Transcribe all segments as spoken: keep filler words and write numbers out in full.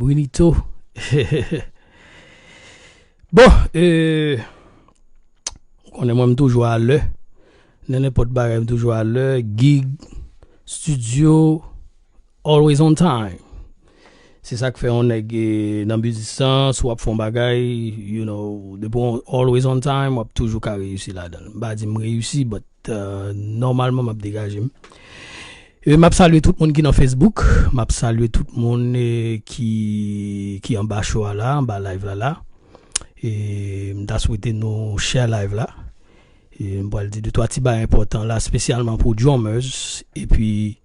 Winito. Bon, euh, ou konnen mwen, m toujou alè. Nan nenpòt bagay, m toujou alè. Gig, studio, always on time. Se sa k fè yon nèg, eh, nan biznis lan, si w ap fè yon bagay, you know, depi w always on time, w ap toujou ka reyisi ladan l. M pa di m reyisi, but, euh, nòmalman, m ap degaje m. E m ap salye tout moun ki nan Facebook. M ap salye tout moun, eh, ki, ki anba show a la, anba live la la. E m ta swete nou share live la. E m pral di de twa ti bagay enpòtan la, espesyalman pou drummers epi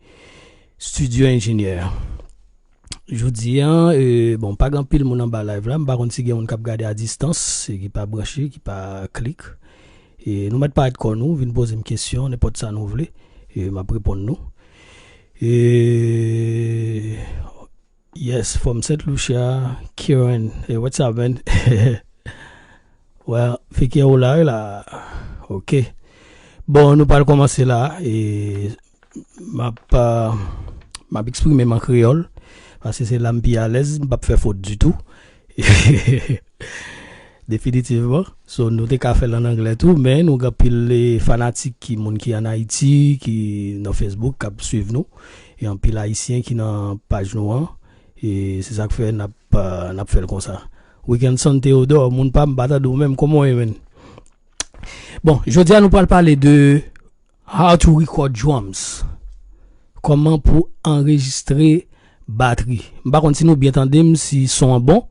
studio engineer. Jodi a, eh, bon, pa gen anpil moun anba live la. M pa konn si gen moun k ap gade a distans, e ki pa branche, ki pa klik. E nou mèt parèt kò nou, vin poze m kesyon, nenpòt sa nou vle. E m ap reponn nou. E, yes, from Saint Lucia, Kieran. Hey, what's up, man? Well, Fekye ou la, wi la. Ok. Bon, nou pral kòmanse la. E m ap, euh, m ap eksprime m an kreyòl. Paske se la m pi alèz, m p ap fè fot ditou. Definitivman. So, nou te ka fè l an anglè tou, men nou gen anpil, eh, fanatik ki, moun ki ann Ayiti, ki nan Facebook, k ap swiv nou. E anpil Ayisyen ki nan paj nou an. E se sa k fè n ap, euh, n ap fè l konsa. Weekendson Theodore, moun pa m, pa tande w menm, kòman w ye, menn? Bon, jodi a nou pral pale de how to record drums. Kòman pou anrejistre batri. M pa konn si nou byen tande m, si son an bon.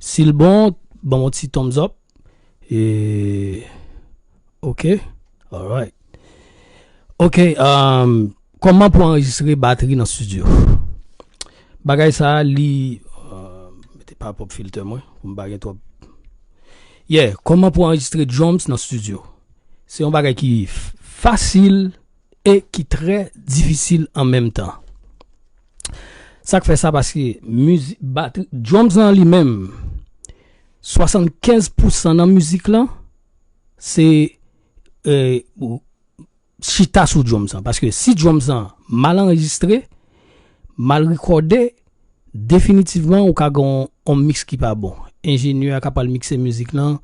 Si l bon, ban m yon ti thumbs up. E, ok. Alright. Ok, um, kòman pou anrejistre batri nan studio? Bagay sa a, li, euh, mete pa pwòp filtè mwen, pou m pa gen twòp. Yeah, kòman pou anrejistre drums nan studio? Se yon bagay ki f-, fasil e ki trè difisil an menm tan. Sa k fè sa, paske mizi-, batri, drums lan li menm, swasannkenz pousan nan mizik lan, se, eh, chita sou drums lan. Paske si drums lan mal anrejistre, mal rekòde, definitivman ou ka gen yon, yon mix ki pa bon. Enjenyè a k ap al mikse mizik lan,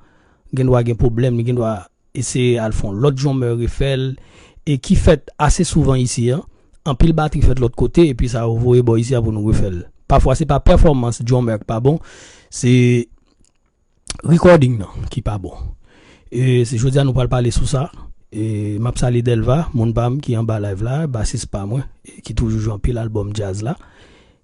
gen dwa gen pwoblèm, li gen dwa eseye al fè yon lòt drummer refè l, e ki fèt ase souvan isi a. Anpil batri fèt lòt kote, epi sa yo voye bò isi a pou nou refè l. Pafwa se pa pèfòmans drummer ki pa bon, se recording nan ki pa bon. E se jodi a nou pral pale sou sa. E m ap salye Delva, moun pa m ki anba live la, basis pa mwen, e ki toujou jwe anpil albòm djaz la.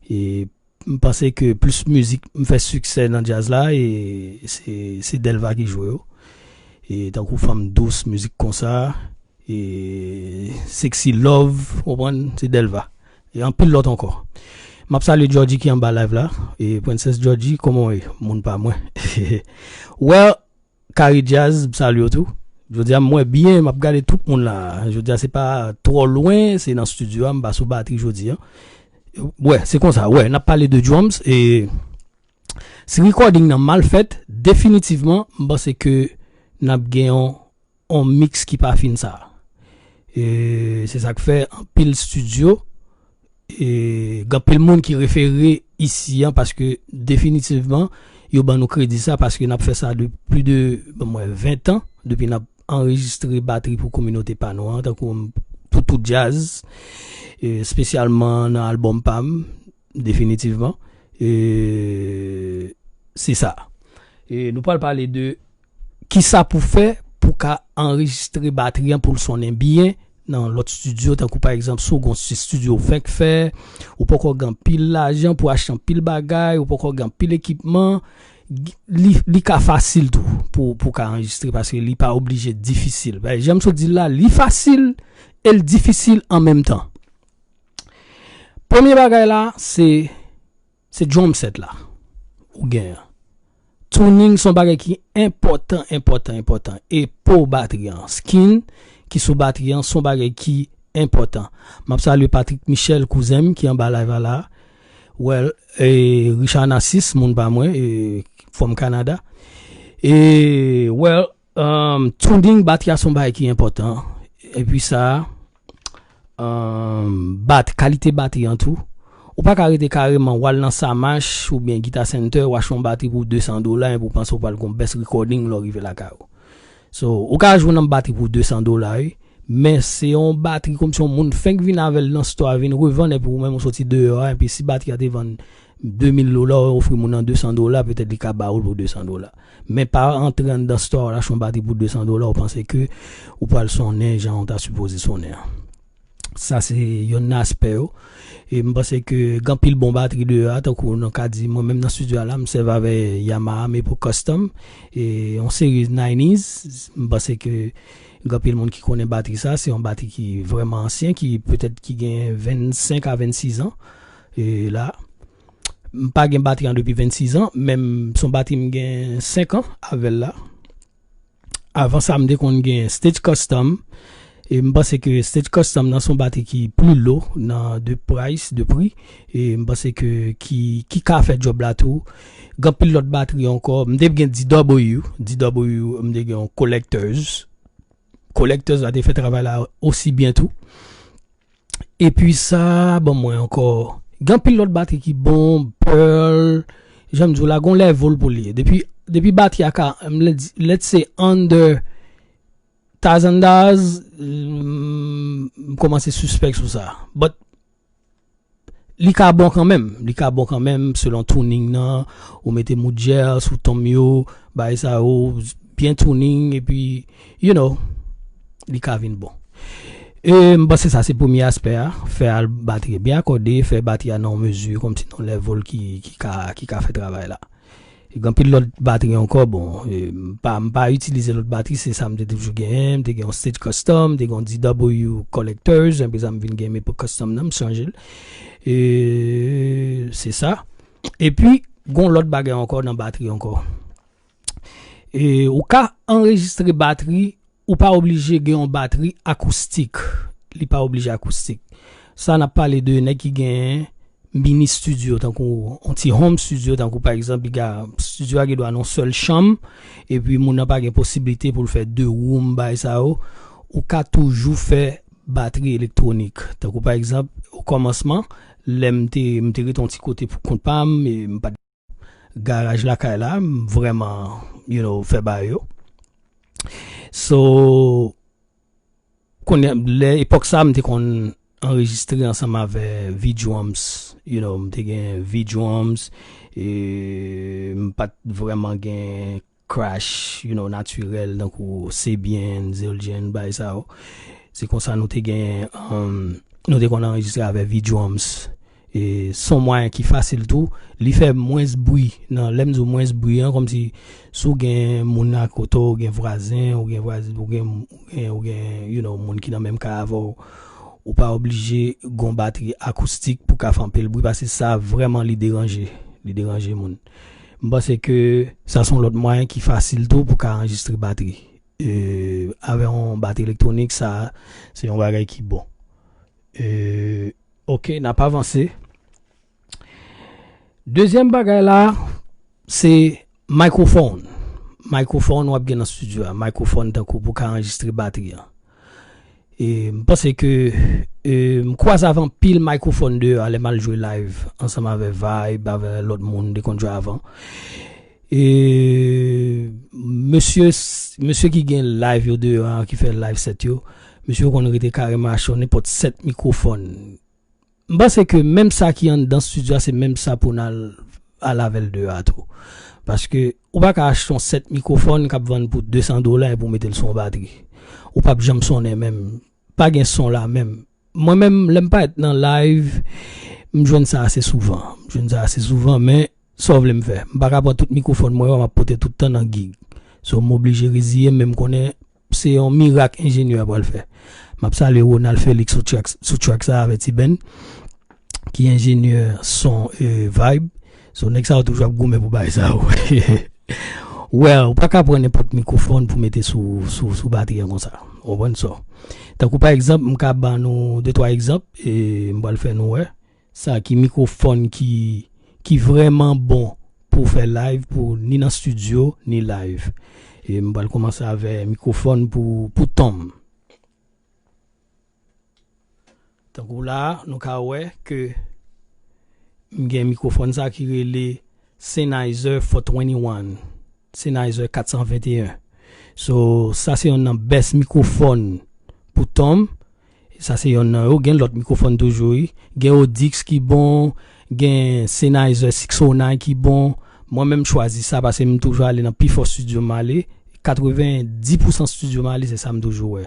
E m panse ke plis mizik m fè siksè nan djaz la, e se, se Delva ki jwe yo. E tankou Fanm Dous, mizik konsa, e Sexy Love, w konprann, se Delva. E anpil lòt ankò. M ap salye Georgie ki anba live la. E Princess Georgie, kòman w ye, moun pa mwen? Well, Kari Jazz, m salye w tou. Jodi a, m wè byen, m ap gade tout moun la. Jodi a, se pa twò lwen, se nan studio a, m pa sou batri jodi a. Wè, se konsa, wè, n ap pale de drums, e si recording nan mal fèt, definitivman, m panse ke n ap gen yon, yon mix ki pa fin sa. E se sa k fè anpil studio, e gen anpil moun ki refere isi an, paske definitivman, yo ban nou kredi sa, paske n ap fè sa de plis de, ban mwen, ven tan, depi n ap anrejistre batri pou kominote pa nou an, tankou m, pou tout djaz, e espesyalman nan albòm pa m, definitivman. E se sa. E nou pral pale de kisa pou fè pou ka anrejistre batri an pou l sonnen byen nan lòt studio, tankou pa egzanp, si w gen yon ti studio w fenk fè, ou poko gen anpil lajan pou achte anpil bagay, ou poko gen anpil ekipman, li, li ka fasil tou pou, pou ka anrejistre paske li pa oblije difisil. Jan m sot di l la, li fasil e l difisil an menm tan. Premye bagay la, se, se drum set la ou gen an. Tuning se yon bagay ki enpòtan, enpòtan, enpòtan. E po batri an, skin ki sou batri an, se yon bagay ki enpòtan. M ap salye Patrick Michel, kouzen m ki anba live la la. Well, e Richard Narcisse, moun pa mwen, e from Canada. E, well, um, tuning batri a se yon bagay ki enpòtan. Epi sa, um, bat, kalite batri an tou. ou pa ka rete kareman w al nan Samach oubyen Guitar Center, w achte yon batri pou de san dola, epi w panse w pral gon best recording lè w rive lakay ou. So, ou ka jwenn yon batri pou de san dola, wi, men se yon batri kòmsi yon moun fenk vin avè l nan store, vin revann, epi ou menm ou soti deyò a, epi si batri a te vann de mil dola, ou ofri moun nan de san dola, petèt li ka ba ou l pou de san dola. Men pa antre anndan store la, achte yon batri pou de san dola, ou panse ke ou pral sonnen jan ou ta sipoze sonnen an. Sa se yonn nan aspè yo. E m panse ke gen anpil bon batri deyò a, tankou nou ka di, mwen menm nan studio a la, m sèvi avè Yamaha Maple Custom, e yon seri nineties, m panse ke gen anpil moun ki konnen batri sa, se yon batri ki vrèman ansyen, ki petèt ki gen vennsenk a vennsis an. E la, m pa gen batri an depi vennsis an, men m, se yon batri m gen senk an avè l la. Avan sa, m te konn gen Stage Custom. E m panse ke Stage Custom nan se yon batri ki pli lo nan de price, de pri. E m panse ke ki, ki ka fè djòb la tou. Gen anpil lòt batri ankò. M te gen D W, D W, m te gen yon Collectors. Collectors la te fè travay la osi byen tou. Epi sa, ban mwen ankò. Gen anpil lòt batri ki bon, Pearl, jan m di w la, gon level pou li ye. Depi, depi batri a ka, m, let's, let's say under thousand dollars, m, m kòmanse sispèk sou sa. But, li ka bon kanmenm. Li ka bon kanmenm, selon tuning nan, ou mete mood gel sou tom yo, bagay sa yo, byen tuning, epi, you know, li ka vin bon. E m panse sa se premye aspè a, fè al batri byen akòde, fè batri a nan yon mezi, kòmsi nan yon level ki, ki ka, ki ka fè travay la. E gen anpil lòt batri ankò, bon, e m pa, m pa itilize lòt batri, se sa m te toujou genyen, m te gen yon Stage Custom, m te gen yon D W Collectors, epi sa m vin gen Maple Custom nan, m chanje l. E se sa. Epi, gon lòt bagay ankò nan batri ankò. E ou ka anrejistre batri, ou pa oblije gen yon batri akoustik. Li pa oblije akoustik. Sa n ap pale de nèg ki gen mini studio, tankou yon ti home studio, tankou pa egzanp, li gen, studio a gen dwa nan yon sèl chanm, epi moun nan pa gen posiblite pou l fè de room, bagay sa yo, ou ka toujou fè batri elektwonik. Tankou pa egzanp, o kòmansman, lè m te, m te rete yon ti kote pou kont pa m, e m pa t garaj lakay la, m vrèman, you know, fè bagay yo. So, kounye, lè epòk sa, m te konn anrejistre ansanm avè V-Drums, you know, m te gen V-Drums, e m pa t vrèman gen crash, you know, natirèl, tankou Sabian, Zildjian, bagay sa yo. Se konsa nou te gen, um, nou te konn anrejistre avè V-Drums. E se yon mwayen ki fasil tou. Li fè mwens bri. Nan, lè m di w mwens bri an, kòmsi si w gen moun akote w, ou gen vwazen, ou gen vwazen, ou gen, ou gen, ou gen, you know, moun ki nan menm kay avè w, ou pa oblije gon batri akoustik pou ka fè anpil bri, paske sa vrèman li deranje. Li deranje moun. M panse ke sa se yon lòt mwayen ki fasil tou pou ka anrejistre batri. E, avè yon batri elektwonik, sa, se yon bagay ki bon. E, ok, n ap avanse. Dezyèm bagay la, se microphone. Microphone w ap gen nan studio a. Microphone tankou pou ka anrejistre batri an. E, m panse ke, e, m kwaze avè anpil microphone deyò a lè m al jwe live ansanm avè Vibe, avè lòt moun m te konn jwe avan. E, mesye, mesye ki gen live yo deyò a, ki fè live set yo, mesye yo konn rete kareman achte nenpòt set mikwofòn. M panse ke menm sa ki anndan studio a, se menm sa pou n al, al avè l deyò a tou. Paske ou pa ka achte yon set mikwofòn k ap vann pou de san dola epi w mete l sou yon batri. Ou p ap janm sonnen menm. Pa gen son la menm. Mwen menm, lè m parèt nan live, m jwenn sa ase souvan. M jwenn sa ase souvan, men sa w vle m fè? M pa ka pran tout mikwofòn mwen yo, m ap pote tout tan nan gig. So, m oblije reziye m, men m konnen se yon mirak enjenyè a pral fè. M ap salye Ronald Felix sou track, sou track sa avè T-Ben, ki enjenyè son, e, Vibe. So, nèg sa yo toujou ap goumen pou bagay sa yo. Well, ou pa ka pran nenpòt mikwofòn pou mete sou, sou, sou batri an konsa. Ou konprann sa? Tankou pa egzanp, m ka ban nou de twa egzanp, e m pral fè nou wè. Sa ki mikwofòn ki, ki vrèman bon pou fè live, pou ni nan studio, ni live. E m pral kòmanse avè mikwofòn pou, pou tom. Tankou la, nou ka wè ke M gen mikwofòn sa ki rele Sennheiser four twenty-one, Sennheiser kat san venteyen. So, sa se yonn nan best mikwofòn pou tom. Sa se yonn nan yo. Gen lòt mikwofòn toujou, wi. Gen Audix ki bon, gen Sennheiser six oh nine ki bon. Mwen menm, m chwazi sa paske m toujou ale nan pi fò studio m ale. Katrevenndis pousan studio m ale, se sa m toujou wè.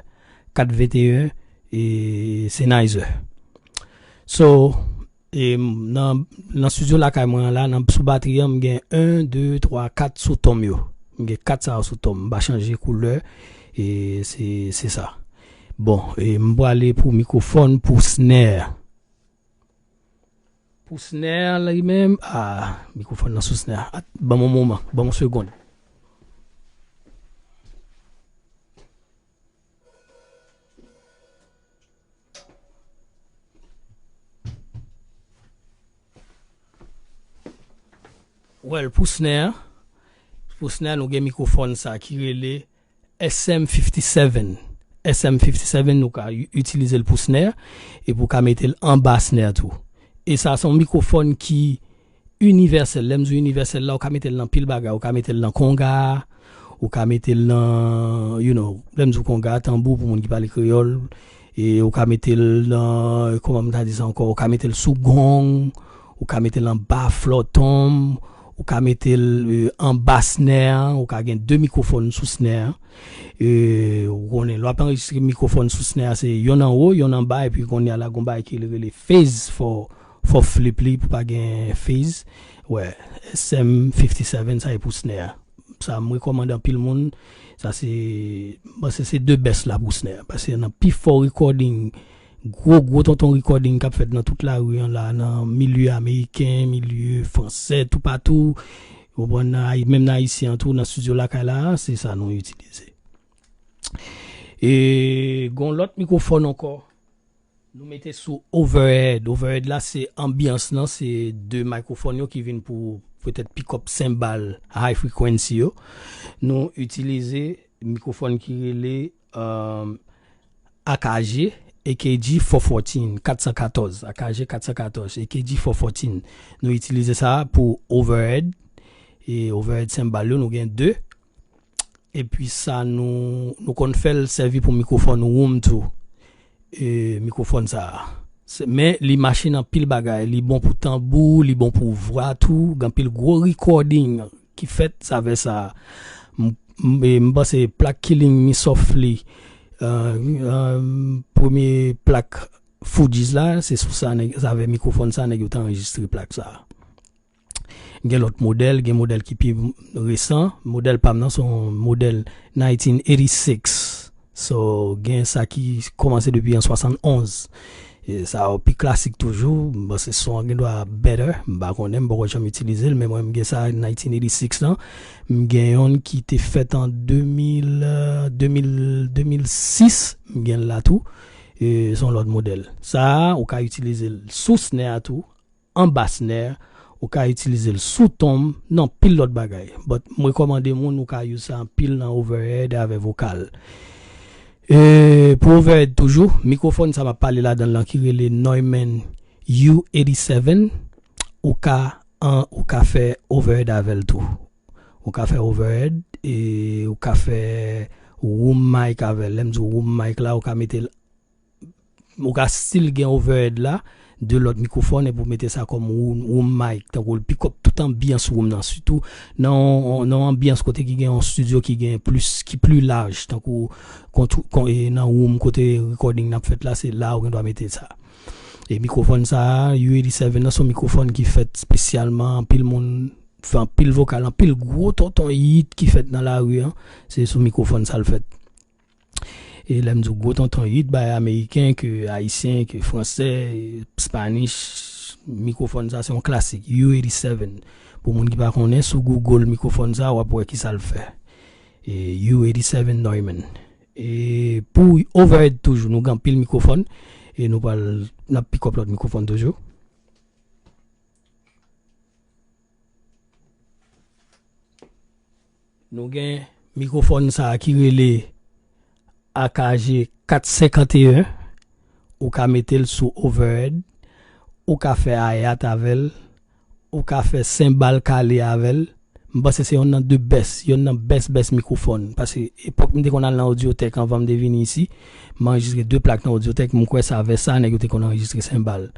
Kat venteyen e Sennheiser. So, e m, nan, nan studio lakay mwen an la, nan, sou batri an, m gen en, de, twa, kat sou tom yo. M gen kat sa yo sou tom. M pa chanje koulè. E se, se sa. Bon, e m prale pou mikwofòn, pou snare. Pou snare li menm, ah, mikwofòn nan sou snare. At, ban m yon moman, ban m yon segonn. Well, pou snare, pou snare, nou gen mikwofòn sa ki rele S M fifty-seven. S M fifty-seven, nou ka u-, itilize l pou snare, epi ou ka mete l anba snare tou. E sa se yon mikwofòn ki inivèsèl. Lè m di w inivèsèl la, ou ka mete l nan pil bagay. Ou ka mete l nan konga, ou ka mete l nan, you know, lè m di w konga, tanbou pou moun ki pale kreyòl, e ou ka mete l nan, kòman m ta di sa ankò, ou ka mete l sou gong, ou ka mete l anba flòt tom, ou ka mete l, e, anba snare, ou ka gen de mikwofòn sou snare. E, ou konnen, lè w ap anrejistre mikwofòn sou snare, se yonn anwo, yonn anba, epi kounye a la, gon bagay ki rele phase for, for flip li, pou pa gen phase. Wè, S M fifty-seven, sa e pou snare. Sa, m rekòmande anpil moun. Sa se, m panse se de best la pou snare. Paske nan pi fò recording, gwo, gwo tonton recording k ap fèt nan tout lari an la, nan milye ameriken, milye fransè, toupatou, ou konprann, nan Ayi-, menm nan ayisyen an tou, nan studio lakay la, se sa nou itilize. E gon lòt mikwofòn ankò. Nou mete sou overhead. Overhead la, se anbyans lan, se de mikwofòn yo ki vin pou petèt pick up cymbal high frequency yo. Nou itilize mikwofòn ki rele, um, A K G, A K G four fourteen, kat san katòz, A K G kat san katòz, A K G four fourteen. Nou itilize sa pou overhead. E overhead cymbal yo, nou gen de. Epi sa, nou, nou konn fè l sèvi pou mikwofòn room tou. E mikwofòn sa a. Se, men li mache nan pil bagay. Li bon pou tanbou, li bon pou vwa tou. Gen anpil gwo recording ki fèt avè sa. M, m, e m panse plak Killing Me Softly, euh, euh, premye plak Fugees la, se sou sa, nèg, se avè mikwofòn sa, nèg yo te anrejistre plak sa. Gen lòt modèl, gen modèl ki pi resan. Modèl pa m nan se yon modèl nineteen eighty-six. So, gen sa ki kòmanse depi an swasannonz. E sa yo pi klasik toujou. M panse son an gen dwa better. M pa konnen, m poko janm itilize l, men mwen, m gen sa nineteen eighty-six lan. M gen yonn ki te fèt an de mil, euh, de mil, de mil sis. M gen l la tou. E se yon lòt modèl. Sa a, ou ka itilize l sou snare a tou, anba snare, ou ka itilize l sou tom, nan pil lòt bagay. But m rekòmande moun, ou ka use sa anpil nan overhead avè vokal. E pou overhead toujou, mikwofòn sa m ap pale ladan l lan ki rele Neumann U eighty-seven, ou ka, an, ou ka fè overhead avè l tou. Ou ka fè overhead, e ou ka fè room mic avè l. Lè m di w room mic la, ou ka mete l, ou ka still gen overhead la, de lòt mikwofòn, epi w mete sa kòm room, room mic, tankou l pick up tout anbyans room nan, sitou nan, nan yon anbyans kote ki gen yon studio ki gen plis, ki pli laj, tankou kontw-, kon, e, nan room kote recording n ap fèt la, se la ou gen dwa mete sa. E mikwofòn sa a, U eighty-seven nan, se yon mikwofòn ki fèt espesyalman, anpil moun fè anpil vokal, anpil gwo tonton hit ki fèt nan lari an, se sou mikwofòn sa l fèt. E lè m di w gwo tonton hit, bay ameriken, ke ayisyen, ke fransè, Spanish, mikwofòn sa se yon klasik, U eighty-seven. Pou moun ki pa konnen, sou Google mikwofòn sa, w ap wè kisa l fè. E U eighty-seven Neumann. E pou overhead toujou, nou gen anpil mikwofòn, e nou pral, n ap pick up lòt mikwofòn toujou. Nou gen mikwofòn sa a ki rele A K G kat senkanteyen, ou ka mete l sou overhead, ou ka fè hi-hat avè l, ou ka fè senbal kale avè l. M panse se yonn nan de best, yonn nan best, best mikwofòn. Paske epòk m te konn al nan Audio-Tech anvan m te vini isi, m anrejistre de plak nan Audio-Tech, m kwè se avè sa nèg yo te konn anrejistre senbal.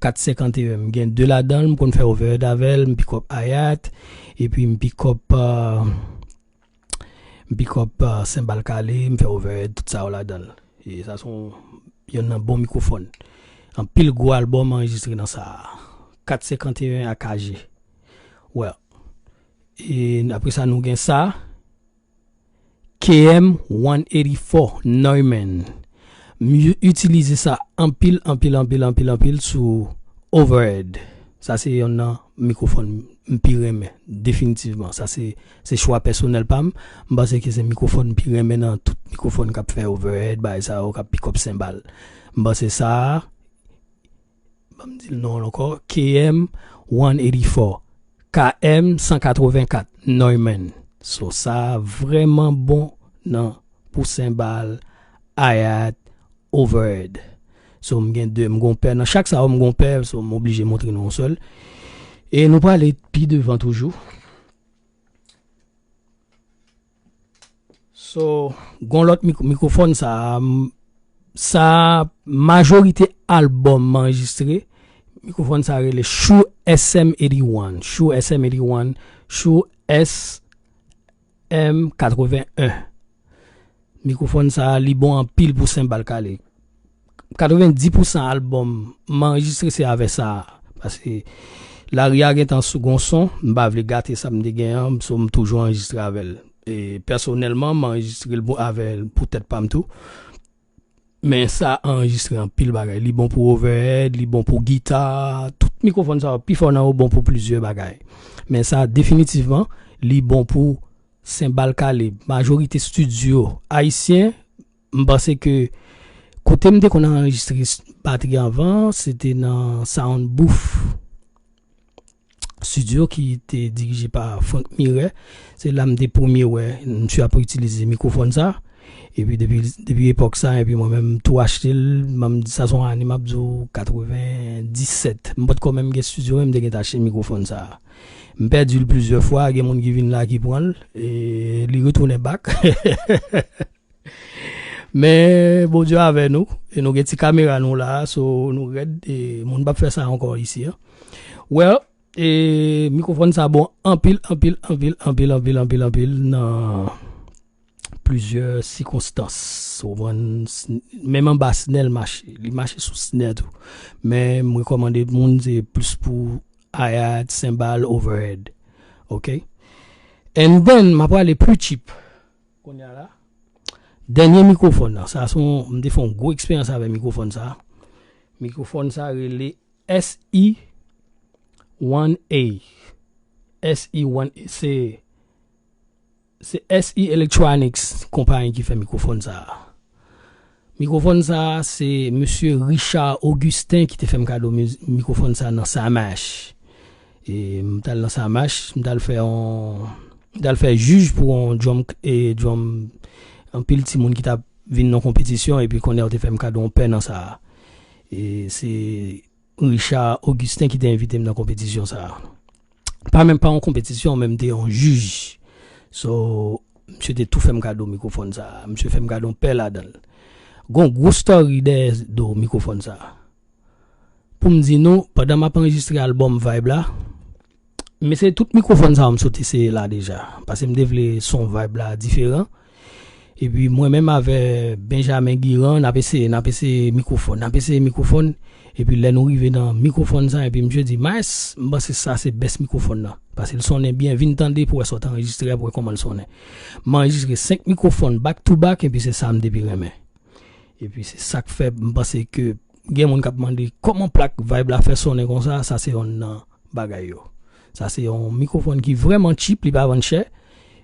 Kat senkant e en, m gen de ladan l, m konn fè overhead avè l, m pick up hi-hat, epi m pick up, euh, m pick up, euh, senbal kale, m fè overhead, tout sa yo ladan l. E sa se yon, yonn nan bon mikwofòn. Anpil gwo albòm anrejistre nan sa. Kat senkant e en A K G. Well, e apre sa, nou gen sa. K M one eighty-four Neumann. M itilize sa anpil, anpil, anpil, anpil, anpil sou overhead. Sa se yonn nan mikwofòn m pi renmen, definitivman. Sa se, se chwa pèsonèl pa m. M panse ke se mikwofòn m pi renmen nan tout mikwofòn k ap fè overhead, bagay sa yo, k ap pick up senbal. M panse sa, ban m di l non l ankò, K M one eighty-four, K M san katrevenkat, Neumann. So, sa vrèman bon nan pou senbal, hi-hat, overhead. So, m gen de, m gon pè. Nan chak sa yo, m gon pè, so, m oblije montre nou yon sèl. E nou prale pi devan toujou. So, gon lòt mik-, mikwofòn sa, m, sa majorite albòm m anrejistre, mikwofòn sa rele Shure S M eighty-one, Shure S M eighty-one, Shure S M katreven en. Mikwofòn sa, li bon anpil pou senbal kale. Katrevenndis pousan albòm m anrejistre se avè sa. Paske lari a gentan sou gon son, m pa vle gate sa m te gen an, so m toujou anrejistre avè l. E pèsonèlman, m anrejistre l pou, avè l pou tèt pa m tou. Men sa anrejistre anpil bagay. Li bon pou overhead, li bon pou gita, tout mikwofòn sa yo, pifò nan yo bon pou plizyè bagay. Men sa definitivman, li bon pou senbal kale. Majorite estidyo ayisyen, m panse ke kote m te konn anrejistre s-, batri anvan, se te nan Sound Booth Studio ki te dirije pa Frank Miret. Se la m te premye wè misye ap itilize mikwofòn sa. Epi depi, depi epòk sa, epi mwen menm m tou achte l, m di sa se yon ane m ap di w katrevenndisèt. M potko menm gen estidyo, men m te gentan achte mikwofòn sa. M pèdi l plizyè fwa, gen moun ki vin la ki pran l, e li retounen back. Men Bondye avè nou, e nou gen ti kamera nou la, so nou rèd, e moun p ap fè sa ankò isi an. Well, e mikwofòn sa bon anpil, anpil, anpil, anpil, anpil, anpil, anpil nan plizyè sikonstans. Ou konprann, s-, menm anba snare l mache, li mache sou snare tou. Men m rekòmande moun se plis pou hi-hat, senbal, overhead. Ok? And then, m ap prale pi cheap. Kounye a la. Dènye mikwofòn nan. Sa se yon, m te fè yon gwo eksperyans avèk mikwofòn sa. Mikwofòn sa rele S E one A. S E one A, se, se S E Electronics konpayi ki fè mikwofòn sa. Mikwofòn sa, se mesye Richard Augustin ki te fè m kado mi-, mikwofòn sa nan Samash. E m t al nan Samash, m t al fè yon, m t al fè jij pou yon drum, e drum, anpil timoun ki t ap vin nan konpetisyon, epi kounye a yo te fè m kado yon pè nan sa. E se Richard Augustin ki te envite m nan konpetisyon sa. Pa menm pa yon konpetisyon, men m te yon jij. So, misye te tou fè m kado mikwofòn sa. Misye fè m kado yon pè ladan l. Gon gwo story dèyè do mikwofòn sa. Pou m di nou, pandan m ap anrejistre albòm Vibe la, men se tout mikwofòn sa yo m sot eseye la deja. Paske m te vle son Vibe la diferan. Epi mwen menm avè Benjamin Guiran, n ap eseye, n ap eseye mikwofòn, n ap eseye mikwofòn. Epi lè nou rive nan mikwofòn sa, epi misye di, "Maes, m panse sa se best mikwofòn nan. Paske l sonnen byen, vin tande pou wè sa w t anrejistre a, pou wè kòman l sonnen." M anrejistre senk mikwofòn back to back, epi se sa m te pi renmen. Epi se sa k fè m panse ke gen moun k ap mande kòman plak Vibe la fè sonnen konsa, sa se yonn nan bagay yo. Sa se yon mikwofòn ki vrèman cheap, li pa vann chè.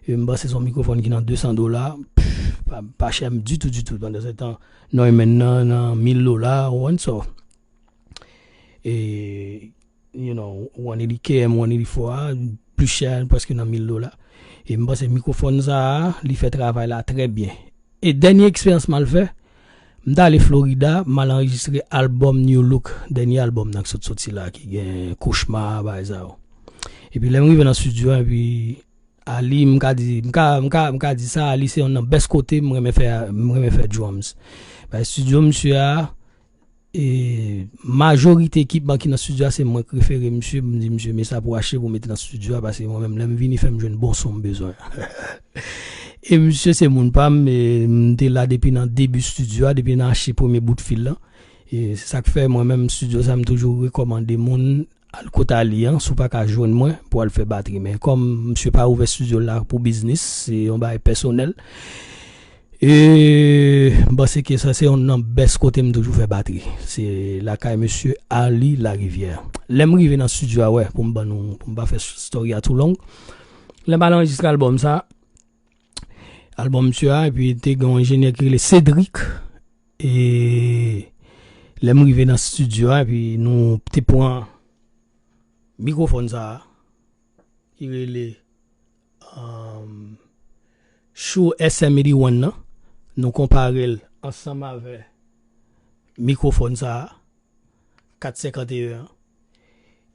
E m panse se yon mikwofòn ki nan de san dola, pff, pa, pa chè ditou, ditou. Pandan se tan, Neumann nan, nan mil dola, ou konprann, so. E, you know, one eighty K M, one eighty-four a, pli chè, prèske nan mil dola. E m panse mikwofòn sa a, li fè travay la trè byen. E dènye eksperyans m al fè, m t ale Florida, m al anrejistre albòm New Look, dènye albòm nan ki sot soti la, ki gen Cauchemar, bagay sa yo. Epi lè m rive nan studio a, epi Ali, m ka di, m ka, m ka, m ka di sa, Ali se yon nan best kote m renmen fè, m renmen fè drums. Ba studio misye a, e majorite ekipman ki nan studio a, se mwen k refere misye, m di misye, men sa pou achte pou mete nan studio a, paske mwen menm, lè m vini fè m jwenn bon son m bezwen. E misye se moun pa m, e m te la depi nan debi studio a, depi nan achte premye bout fil lan. E se sa k fè mwen menm studio sa, m toujou rekòmande moun al kot Ali an, si w pa ka jwenn mwen pou al fè batri. Men kòm misye pa ouvè studio la pou biznis, se yon bagay pèsonèl. E m panse ke sa se yon nan best kote m toujou fè batri. Se lakay mesye Ali Larivière. Lè m rive nan studio a, wè, pou m ban nou, pou m pa fè story a too long. Lè m al anrejistre albòm sa, albòm misye a, epi te gen yon enjenyè ki rele Cédric. E lè m rive nan studio a, epi nou te pran mikwofòn sa a, ki rele, um, Shure S M eighty-one nan. Nou konpare l ansanm avè mikwofòn sa a, kat senkanteyen an.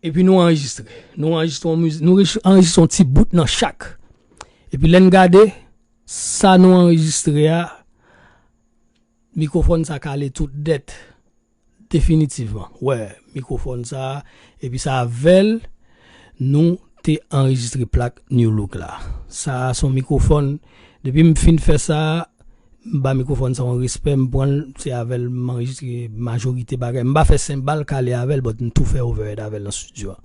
Epi nou anrejistre. Nou anrejistre yon mizik, nou rejis-, anrejistre yon ti bout nan chak. Epi lè n gade, sa nou anrejistre a, mikwofòn sa kale tout dèt. Definitivman. Wè, mikwofòn sa, epi sa avè l, nou te anrejistre plak New Look la. Sa a se yon mikwofòn, depi m fin fè sa, m ba mikwofòn sa yon respè, m pran l, se avè l m anrejistre majorite bagay. M pa fè senbal kale avè l, but m tou fè overhead avè l nan studio a.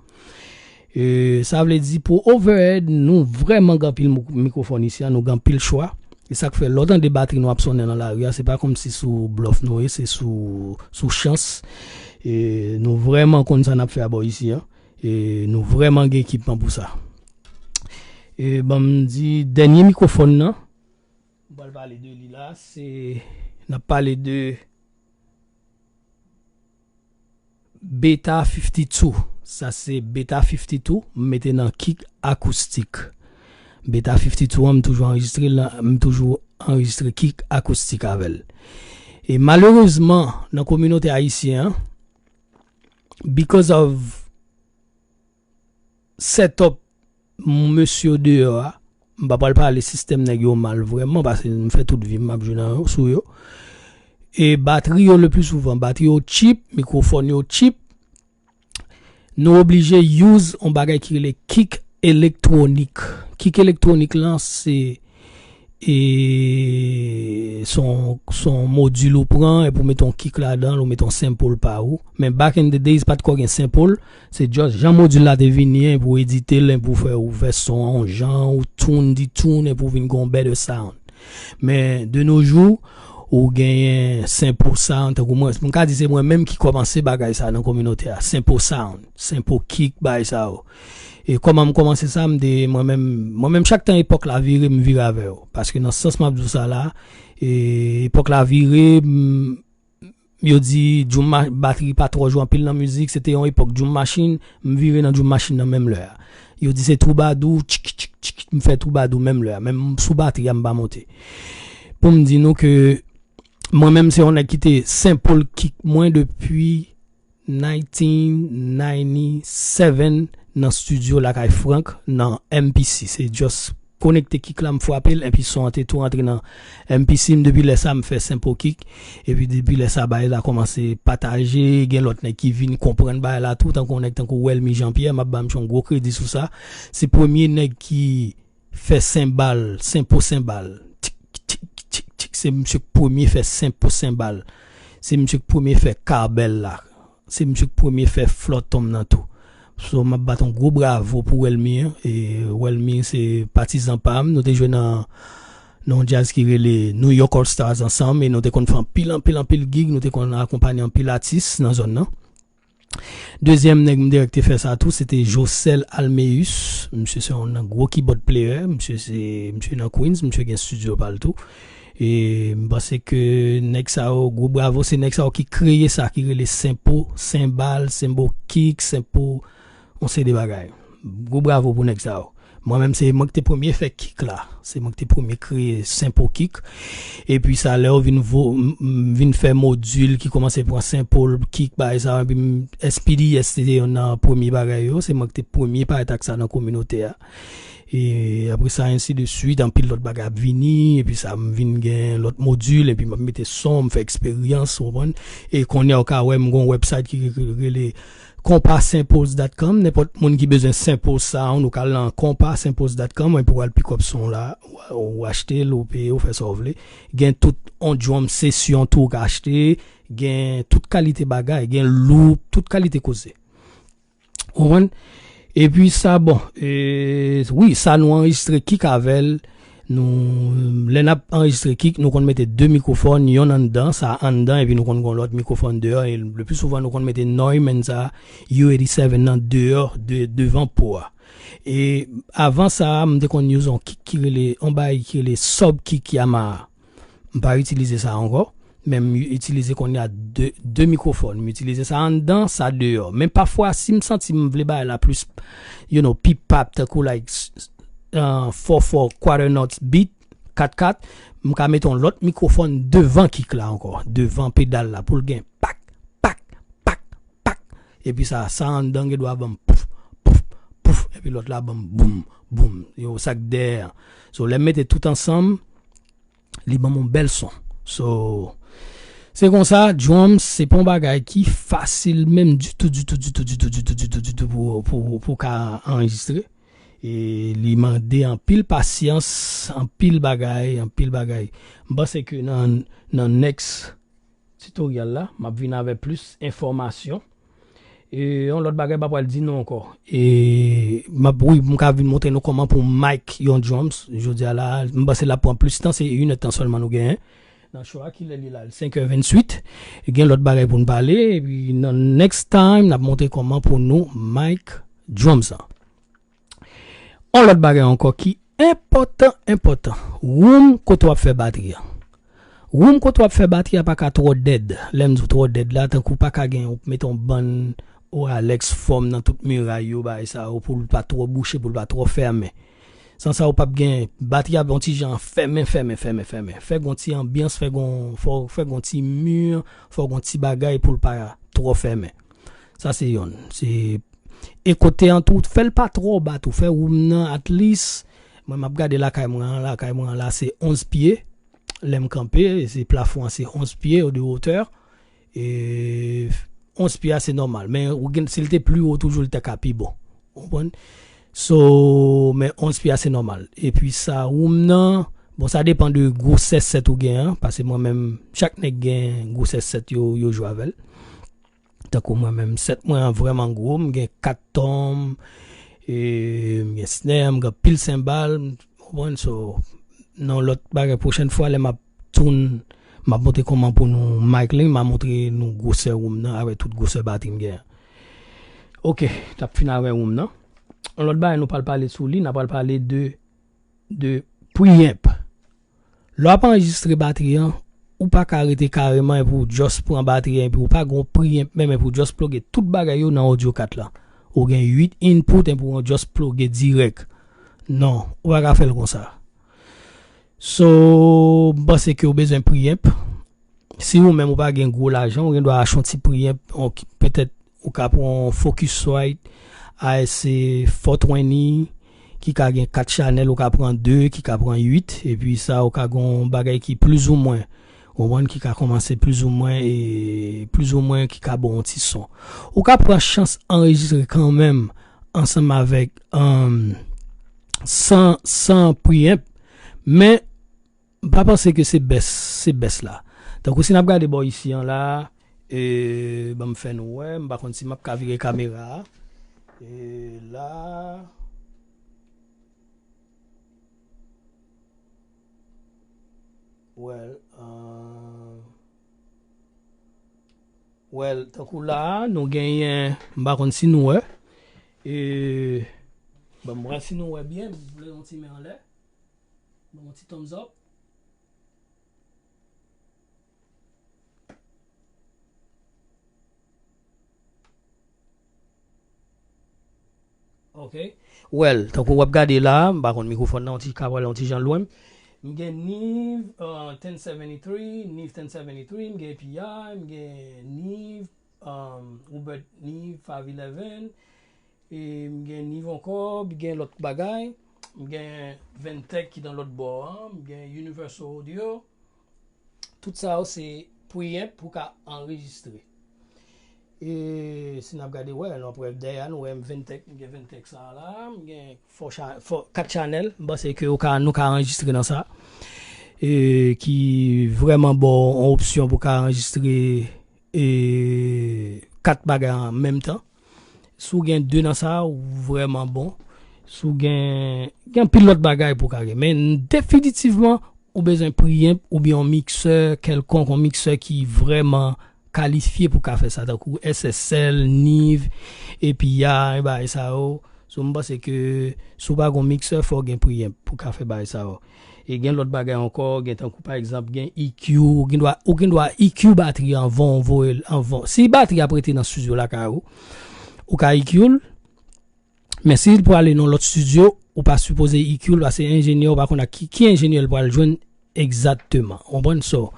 E, sa vle di pou overhead, nou vrèman gen anpil mou-, mikwofòn isi a, nou gen anpil chwa. E sa k fè, lè w tande batri nou ap sonnen nan lari a, se pa kòmsi sou blòf nou ye, se sou, sou chans. E nou vrèman konn sa n ap fè abò isi a. E nou vrèman gen ekipman pou sa. E ban m di, dènye mikwofòn nan, m pral pale de li la, se, n ap pale de Beta fifty-two. Sa se Beta fifty-two, m mete nan kick akoustik. Beta fifty-two an, m toujou anrejistre l, m toujou anrejistre kick akoustik avè l. E malerezman, nan kominote ayisyen an, because of setup mesye yo deyò a, m pa pral pale sistèm nèg yo mal vrèman, paske m fè tout vi m ap jwe nan, sou yo. E batri yo, le pli souvan, batri yo cheap, mikwofòn yo cheap. Nou oblije use yon bagay ki rele kick elektwonik. Kick elektwonik lan, se, e, se yon, se yon modil ou pran, epi ou mete yon kick ladan l, ou mete yon sample pa ou. Men back in the days, pa t ko gen sample. Se just jan modil la te vini an, epi w edite l, epi w fè, ou fè son an yon jan, ou tune the tune, epi w vin gen yon better sound. Men de nos jours, ou genyen sample sound, tankou mwen, m ka di se mwen menm ki kòmanse bagay sa nan kominote a, sample sound, sample kick, bagay sa yo. E kòman m kòmanse sa, m te, mwen menm, mwen menm chak tan epòk la vire, m vire avè yo. Paske nan sans m ap di w sa la, e epòk la vire, m, yo di drum ma-, batri pa twò jwe anpil nan mizik, se te yon epòk drum machine, m vire nan drum machine nan menm lè a. Yo di se twoubadou, tchik, tchik, tchik, m fè twoubadou menm lè a. Menm sou batri a, m pa monte. Pou m di nou ke mwen menm se yon nèg ki te sample kick mwen depi nineteen ninety-seven nan studio lakay Frank nan M P C. Se just konekte kick la, m frape l, epi son an te tou rantre nan M P C m. Depi lè sa, m fè sample kick. Epi depi lè sa, bagay la kòmanse pataje. Gen lòt nèg ki vin konprann bagay la tou, tankou yon nèg tankou Welmy Jean Pierre, m ap ba misye yon gwo kredi sou sa. Se premye nèg ki fè senbal, sample senbal. Tik, tik, tik, tik. Se misye k premye fè sample senbal. Se misye k premye fè kabèl la. Se misye k premye fè flòt tonm nan tou. So, m ap bat yon gwo bravo pou Welmy an. E Welmy se patizan pa m. Nou te jwe nan, nan yon djaz ki rele New York All Stars ansanm. E nou te konn fè anpil, anpil, anpil gig. Nou te konn akonpanye anpil atis nan zòn nan. Dezyèm nèg m dirèk te fè sa tou, se te Josel Almeus. Misye se yon nan gwo keyboard player. Misye se, misye nan Queens. Misye gen studio pa l tou. E m panse ke nèg sa yo, gwo bravo, se nèg sa yo ki kreye sa ki rele sample, senbal, sample kick, sample, yon seri de bagay. Gwo bravo pou nèg sa yo. Mwen menm, se mwen ki te premye fè kick la. Se mwen ki te premye kreye Simple Kick. Epi sa, lè yo vin vo, m, m vin fè modil ki kòmanse pran Simple Kick, bagay sa, epi m, S P D S te youn nan premye bagay yo. Se mwen ki te premye parèt ak sa nan kominote a. E apre sa, ensi de swit, anpil lòt bagay ap vini, epi sa, m vin gen lòt modil, epi m ap mete son, m fè eksperyans, w konprann? E kounye a, w ka wè, m gon website ki rele Konpa Saint Paul's dot com, nenpòt moun ki bezwen Saint Paul's Sound, ou ka al nan Konpa Saint Paul's dot com, epi w al pick up son la, ou, ou achte l, ou peye, ou fè sa w vle. Gen tout on drum session tou ou ka achte, gen tout kalite bagay, gen loop, tout kalite koze. Ou konprann? Epi sa, bon, e, wi, sa nou anrejistre kick avè l. Nou, lè n ap anrejistre kick, nou konn mete de mikwofòn, yonn anndan, sa anndan, epi nou konn gon lòt mikwofòn deyò. E le pli souvan, nou konn mete Neumann sa, U eighty-seven nan deyò, de, devan po a. E avan sa, m te konn use on kick ki rele, on bagay ki rele sub kick Yamaha. M pa itilize sa ankò, men m itilize kounye a de, de mikwofòn. M itilize sa anndan, sa deyò. Men pafwa, si m santi m vle bagay la plis, you know, pi pap, tankou like, s- s- uh, four four quarter notes beat, kat kat, m ka mete yon lòt mikwofòn devan kick la ankò, devan pedal la, pou l gen pak, pak, pak, pak. Epi sa, sa anndan gen dwa ban m pouf, pouf, pouf, epi lòt la ban m boum, boum. Yo, sa k dèyè an. So, lè m mete tout ansanm, li ban m yon bèl son. So, se konsa, drums, se pa yon bagay ki fasil menm ditou, ditou, ditou, ditou, ditou, ditou, ditou, ditou pou, pou, pou ka anrejistre. E li mande anpil pasyans, anpil bagay, anpil bagay. M panse ke nan, nan next tutorial la, m ap vin avèk plis enfòmasyon. E yon lòt bagay, m pa pral di nou ankò. E m ap, wi, m ka vin montre nou kòman pou mic yon drums. Jodi a la, m panse l ap pran plis tan, se inèdtan sèlman nou genyen. Nan show a, kilè li la? L senk è venntuit. Gen lòt bagay pou n pale. Epi nan next time, n ap montre kòman pou nou mic drums lan. On lòt bagay ankò ki enpòtan, enpòtan. Room kote w ap fè batri an. Room kote w ap fè batri a pa ka twò dèd. Lè m di w twò dèd la, tankou pa ka gen, mete yon bann Oralex fòm nan tout miray yo, bagay sa yo, pou l pa twò bouche, pou l pa twò fèmen. San sa, ou p ap gen, batri a yon ti jan fèmen, fèmen, fèmen, fèmen. Fè gon ti anbyans, fè gon, fò, fè gon ti mi, fò gon ti bagay pou l pa twò fèmen. Sa se yonn. Se E kote an tou, fè l pa twò ba tou. Fè room nan, at least, mwen m ap gade lakay mwen an, lakay mwen an la se onz pye. Lè m kanpe, se plafon an se onz pye de wotè. E onz pye a se nòmal. Men ou gen, si l te pli wo toujou, li ta ka pi bon. Ou konprann? So, men onz pye a se nòmal. Epi sa, room nan, bon, sa depann de gwosè sèt ou gen an, paske mwen menm, chak nèg gen gwosè sèt yo, yo jwe avè l. Tankou mwen menm, sèt mwen an vrèman gwo, m gen kat tom, e, m gen snare, m gen pil senbal, ou konprann? So, nan lòt bagay, pwochèn fwa, lè m ap tourn, m ap montre kòman pou nou mic li, m a montre nou gwosè room nan, avèk tout gwosè batri m gen an. Ok, n ap fin avè room nan. Yon lòt bagay nou pral pale sou li, n a pral pale de, de preamp. Lè w ap anrejistre batri an, ou pa ka rete kareman epi w just pran batri an, epi w pa gon preamp menm, epi w just ploge tout bagay yo nan audio kat la. Ou gen uit input epi w just ploge dirèk. Non, ou pa ka fè l konsa. So, m panse ke w bezwen preamp. Si ou menm ou pa gen gwo lajan, ou gen dwa achte yon ti preamp, on, petèt ou ka pran yon Focusrite A S C four twenty ki ka gen kat chanèl, ou ka pran de ki ka pran uit, epi sa ou ka gen yon bagay ki plizoumwen, ou konprann, ki ka kòmanse plizoumwen, e plizoumwen ki ka ba w yon ti son. Ou ka pran chans anrejistre kanmenm ansanm avèk, um, san, san preamp, men m pa panse ke se bèst, se bèst la. Tankou si n ap gade bò isi an la, e, ban m fè nou wè, m pa konn si m ap ka vire kamera a. E la, well, uh, well, tankou la, nou genyen, m pa konn si nou wè. E, ban m wè si nou wè byen, m vle yon ti men anlè. Ban m yon ti thumbs up. Ok. Well, tankou w ap gade la, m pa konn mikwofòn nan, yon ti ka pral yon ti jan lwen. M gen Neve uh, ten seventy-three, Neve ten seventy-three, m gen A P I, m gen Neve, um, Hubert Neve five eleven, e m gen Neve ankò, m gen lòt bagay, m gen Ventec ki nan lòt bò an, m gen Universal Audio. Tout sa yo se preamp pou ka anrejistre. E si n ap gade, wè, nan prèv dèyè a, nou wè m Ventec, m gen Ventec sa a la, m gen fò cha-, fò, kat chanèl, m panse ke ou ka, nou ka anrejistre nan sa. E ki vrèman ba w yon opsyon pou ka anrejistre e kat bagay an menm tan. Si w gen de nan sa, ou vrèman bon. Si w gen, gen anpil lòt bagay pou w ka gen. Men definitivman, ou bezwen preamp oubyen yon miksè kèlkonk, yon miksè ki vrèman kalifye pou ka fè sa, tankou S S L, Neve, A P I, bagay sa yo. So, m panse ke si w pa gen yon miksè, fò w gen preamp pou ka fè bagay sa yo. E gen lòt bagay ankò, gen tankou pa egzanp, gen E Q, ou gen dwa, ou gen dwa E Q batri anvan w voye l, anvan. Si batri ap rete nan estidyo lakay ou, ou ka E Q l, men si l pwale nan lòt estidyo, ou pa sipoze E Q l, paske enjenyè ou pa konn ak ki, ki enjenyè l pral jwenn egzakteman. Ou konprann? So,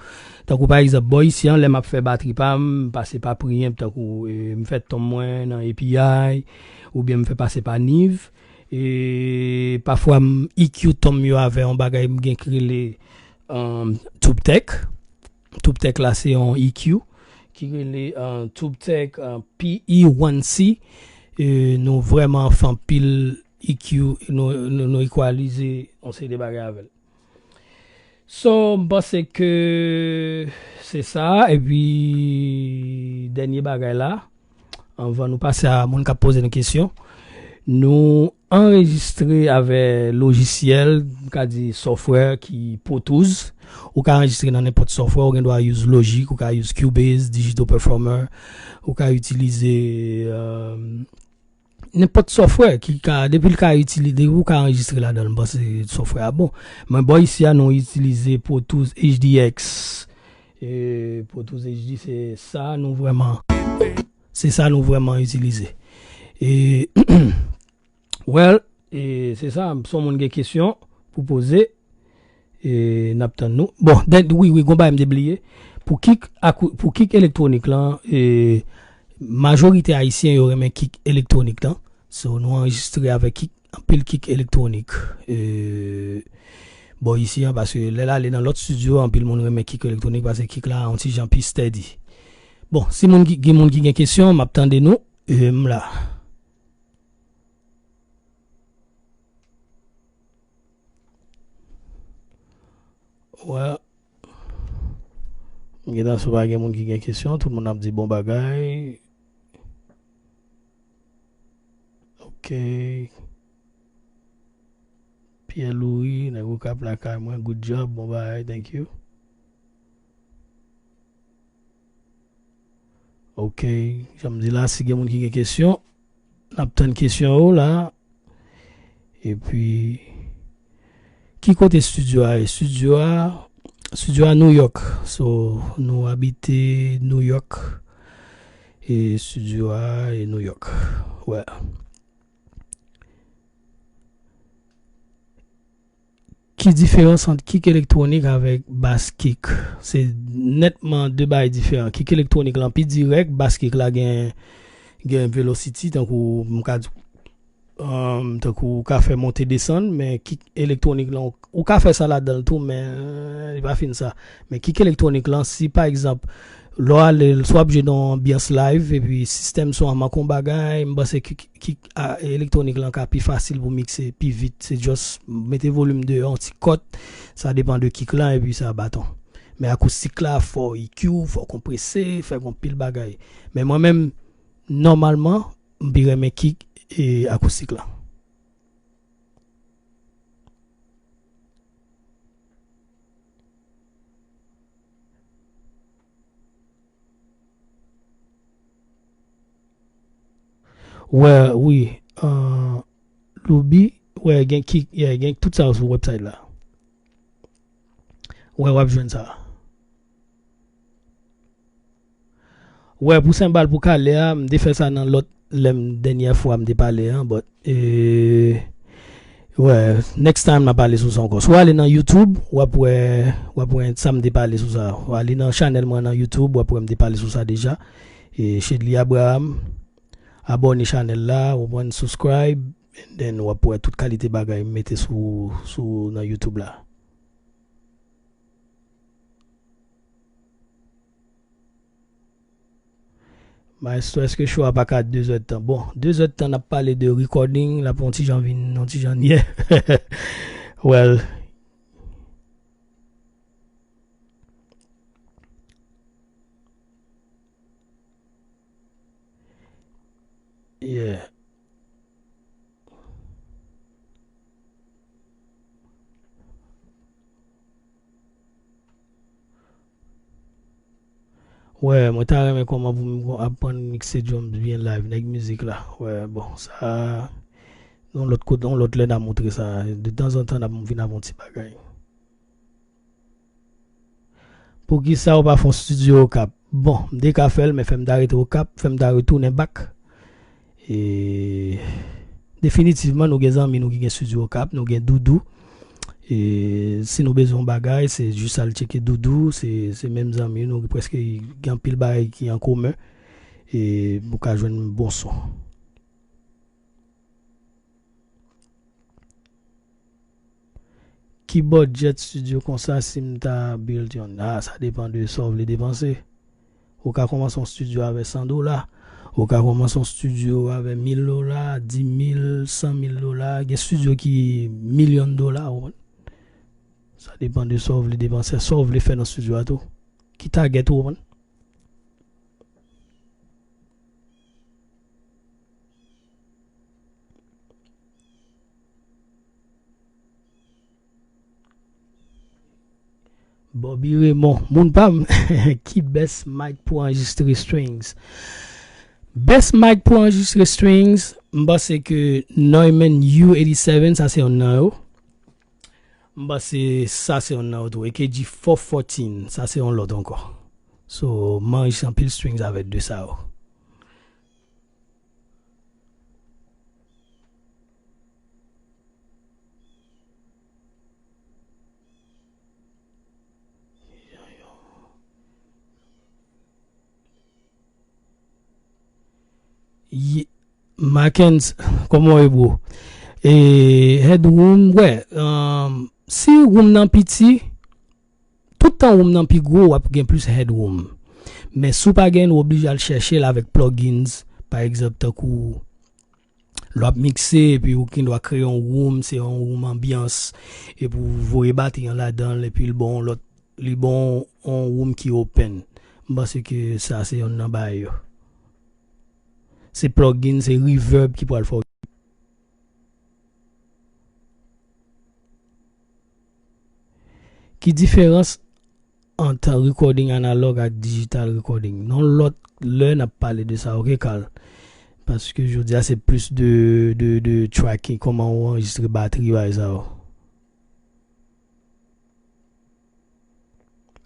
tankou pa egzanp, bò isi an, lè m ap fè batri pa m, m pase pa preamp, tankou, e, m fè tom mwen nan A P I, oubyen m fè pase pa Neve, e pafwa m E Q tom yo avè yon bagay m gen ki rele, um, TubeTech. TubeTech la se yon E Q ki rele, uh, TubeTech, uh, P E one C. E nou vrèman fè anpil E Q, nou, nou, nou ekwalize yon seri de bagay avè l. So, m panse ke se sa. Epi, dènye bagay la, anvan nou pase a moun k ap poze nou kesyon, nou anrejistre avè lojisyèl, m ka di software ki Pro Tools. Ou ka anrejistre nan nenpòt software, ou gen dwa use Logic, ou ka use Cubase, Digital Performer, ou ka itilize, euh, nenpòt software ki ka, depi l ka itilize, depi ou ka anrejistre ladan l, m panse software a bon. Men bò isi a, nou itilize Pro Tools H D X. E Pro Tools H D, se sa nou vrèman, se sa nou vrèman itilize. E, well, e se sa, si yon moun gen kesyon pou poze, e n ap tann nou. Bon, wi, wi, gon bagay m te bliye. Pou kik akou-, pou kik elektwonik lan, e majorite ayisyen yo renmen kik elektwonik lan. So, nou anrejistre avèk kik, anpil kik elektwonik. E, bò isi an, paske lè l ale nan lòt estidyo, anpil moun renmen kik elektwonik, paske kik la yon ti jan pi steady. Bon, si moun ki, gen moun ki gen kesyon, m ap tande nou. E m la. Wè. M gentan si pa gen moun ki gen kesyon, tout moun ap di bon bagay. Ok. Pierre Louis, nèg Okap lakay mwen, good job, bon bagay, thank you. Ok, jan m di la, si gen moun ki gen kesyon, n ap tann kesyon yo la. Epi, ki kote estidyo a ye? Estidyo a, estidyo a New York. So, nou abite New York. E estidyo a e New York. Wè. Ki diferans ant kik elektwonik avèk bas kik? Se nètman de bagay diferan. Kik elektwonik lan pi dirèk, bas kik la gen, gen velocity, tankou m ka di, um, tankou ou ka fè monte desann, men kik elektwonik lan, ou ka fè sa ladan l tou, men, euh, li pa fin sa. Men kik elektwonik lan, si pa egzanp, lè w ale, si w ap jwe nan yon anbyans live, epi sistèm son an manke yon bagay, m panse kik, kik, a, elektwonik lan ka pi fasil pou mikse, pi vit. Se just mete volim deyò, yon ti kòt, sa depann de kik lan, epi sa baton. Men akoustik la, fò E Q, fò konprese, fè gon pil bagay. Men mwen menm, nòmalman, m pi renmen kik e akoustik la. Wè, wi. Ah, Loubi, wè, gen kik, yeah, gen tout sa sou website la. Wè, w ap jwenn sa. Wè, pou senbal pou kalè a, m te fè sa nan lòt, lè m dènyè fwa m te pale an, but, e, wè, next time n a pale sou sa ankò. Si w ale nan YouTube, w ap wè, w ap wè sa m te pale sou sa. W ale nan chanèl mwen nan YouTube, w ap wè m te pale sou sa deja. E Shedly Abraham, abòne chanèl la, ou pran subscribe, and then w ap wè tout kalite bagay m mete sou, sou nan YouTube la. Maestro, èske show a pa ka de zèdtan? Bon, de zèdtan n ap pale de recording, l ap yon ti jan vin, yon ti jan nyè. Well, yeah. Wè, mwen ta renmen kòman pou m aprann mikse drums byen live, nèg mizik la. Wè, bon, sa, yon lòt kote, yon lòt lè n a montre sa. De tanzantan, n ap vin avè yon ti bagay. Poukisa ou pa fè yon studio Okap? Bon, m te ka fè l, men fè m ta rete Okap, fè m ta retounen back. E, definitivman, nou gen zanmi nou ki gen studio Okap, nou gen Doudou. E, si nou bezwen yon bagay, se jis al tcheke Doudou, se, se menm zanmi nou, prèske gen anpil bagay ki an komen. E, nou ka jwenn bon son. Ki budget studio konsa si m ta build yon? Ah, sa depann de sa w vle depanse. Ou ka kòmanse yon studio avè san dola. Ou ka kòmanse yon studio avè mil dola, di mil, san mil dola. Gen studio ki milyon dola, ou konprann? Sa depann de sa w vle depanse, sa w vle fè nan studio a tou. Ki target ou, ou konprann? Bobby Raymond, moun pa m, ki best mic pou anrejistre strings? Best mic pou anrejistre strings, m panse ke Neumann U eighty-seven, sa se yonn nan yo. M panse sa se yonn nan yo tou. E K G four fourteen, sa se yon lòt ankò. So, m anrejistre anpil strings avèk de sa yo. Ye-, Markens, kòman w ye, bro? E, headroom, wè, um, si room nan piti, tout tan room nan pi gwo, w ap gen plis headroom. Men si w pa gen, ou oblije al chèche l avèk plugins, pa egzanp, tankou lè w ap mikse, epi ou gendwa kreye yon room, se yon room anbyans, epi ou voye batri an ladan l, epi l ba w yon lòt, li ba w yon room ki open. M panse ke sa se yonn nan bagay yo. Se plugin, se reverb ki pral fè w. Ki diferans ant recording analog ak digital recording? Yon lòt lè n ap pale de sa, oke, Carl? Paske jodi a se plis de, de, de tracking, kòman ou anrejistre batri, bagay sa yo.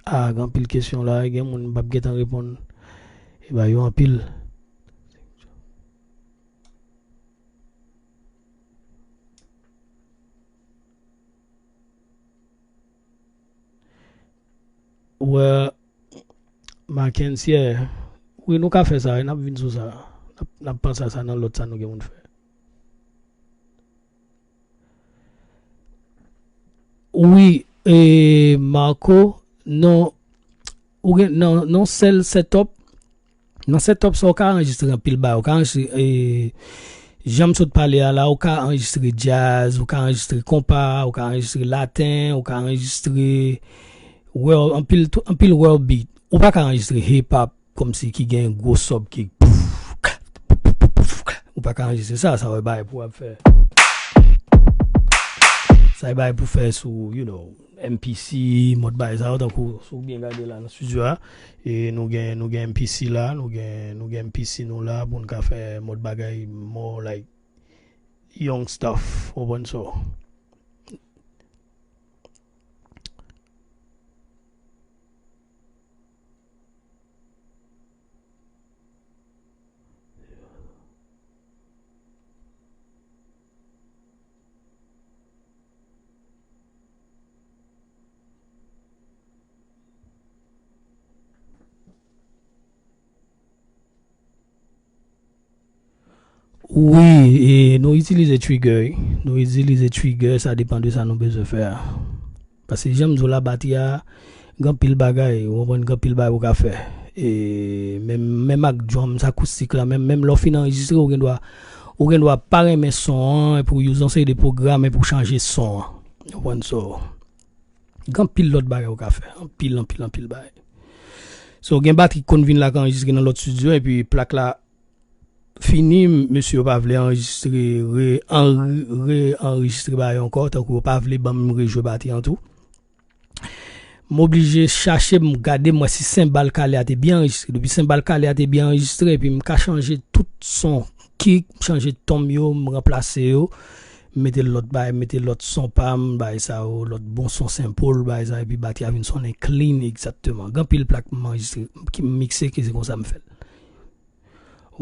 Ah, gen anpil kesyon la, gen moun m p ap gentan reponn. E ba yo anpil. Wè, Mackenzie, wi, nou ka fè sa, n ap vin sou sa. N ap, n ap panse a sa nan lòt sa nou gen pou n fè. Wi, e, Marco, nan, ou gen, nan, nan sèl setup, nan setup sa, ou ka anrejistre anpil bagay, ou ka anrejistre, e, jan m sot pale a la, ou ka anrejistre djaz, ou ka anrejistre konpa, ou ka anrejistre laten, ou ka anrejistre world, anpil, tou, anpil world beat. Ou pa ka anrejistre hip hop, kòmsi ki gen gwo sub ki pouf, ou pa ka anrejistre sa, sa wè bagay pou ap fè. Sa e bagay pou fè sou, you know, M P C, mòd bagay sa yo, tankou si w byen gade la nan studio a, e nou gen, nou gen M P C la, nou gen, nou gen M P C nou la pou n ka fè mòd bagay more like young stuff, ou konprann so. Wi, e nou itilize trigger, wi. Nou itilize trigger, sa depann de sa nou bezwen fè a. Paske jan m di w la, batri a, gen anpil bagay, ou konprann, gen anpil bagay ou ka fè. E menm, menm ak drums akoustik la, menm, menm lè w fin anrejistre, ou gen dwa, ou gen dwa pa renmen son an, epi w use yon seri de pwogram, epi w chanje son an. Ou konprann, so, gen anpil lòt bagay ou ka fè. Anpil, anpil, anpil bagay. So, gen batri ki konn vin la, k anrejistre nan lòt studio, epi plak la fini, mesye yo pa vle anrejistre, re, anre, re-anrejistre bagay ankò, tankou yo pa vle ban m rejwe batri an tou. M oblije chache, m gade, m wè si senbal kale a te byen anrejistre. Depi senbal kale a te byen anrejistre, epi m ka chanje tout son, kick, m chanje tonb yo, m ranplase yo, m mete lòt bagay, m mete lòt son pa m, bagay sa yo, lòt bon son sample, bagay sa, epi batri a vin sonnen clean, egzakteman. Gen anpil plak m anrejistre, ki m mikse, ke se konsa m fè l.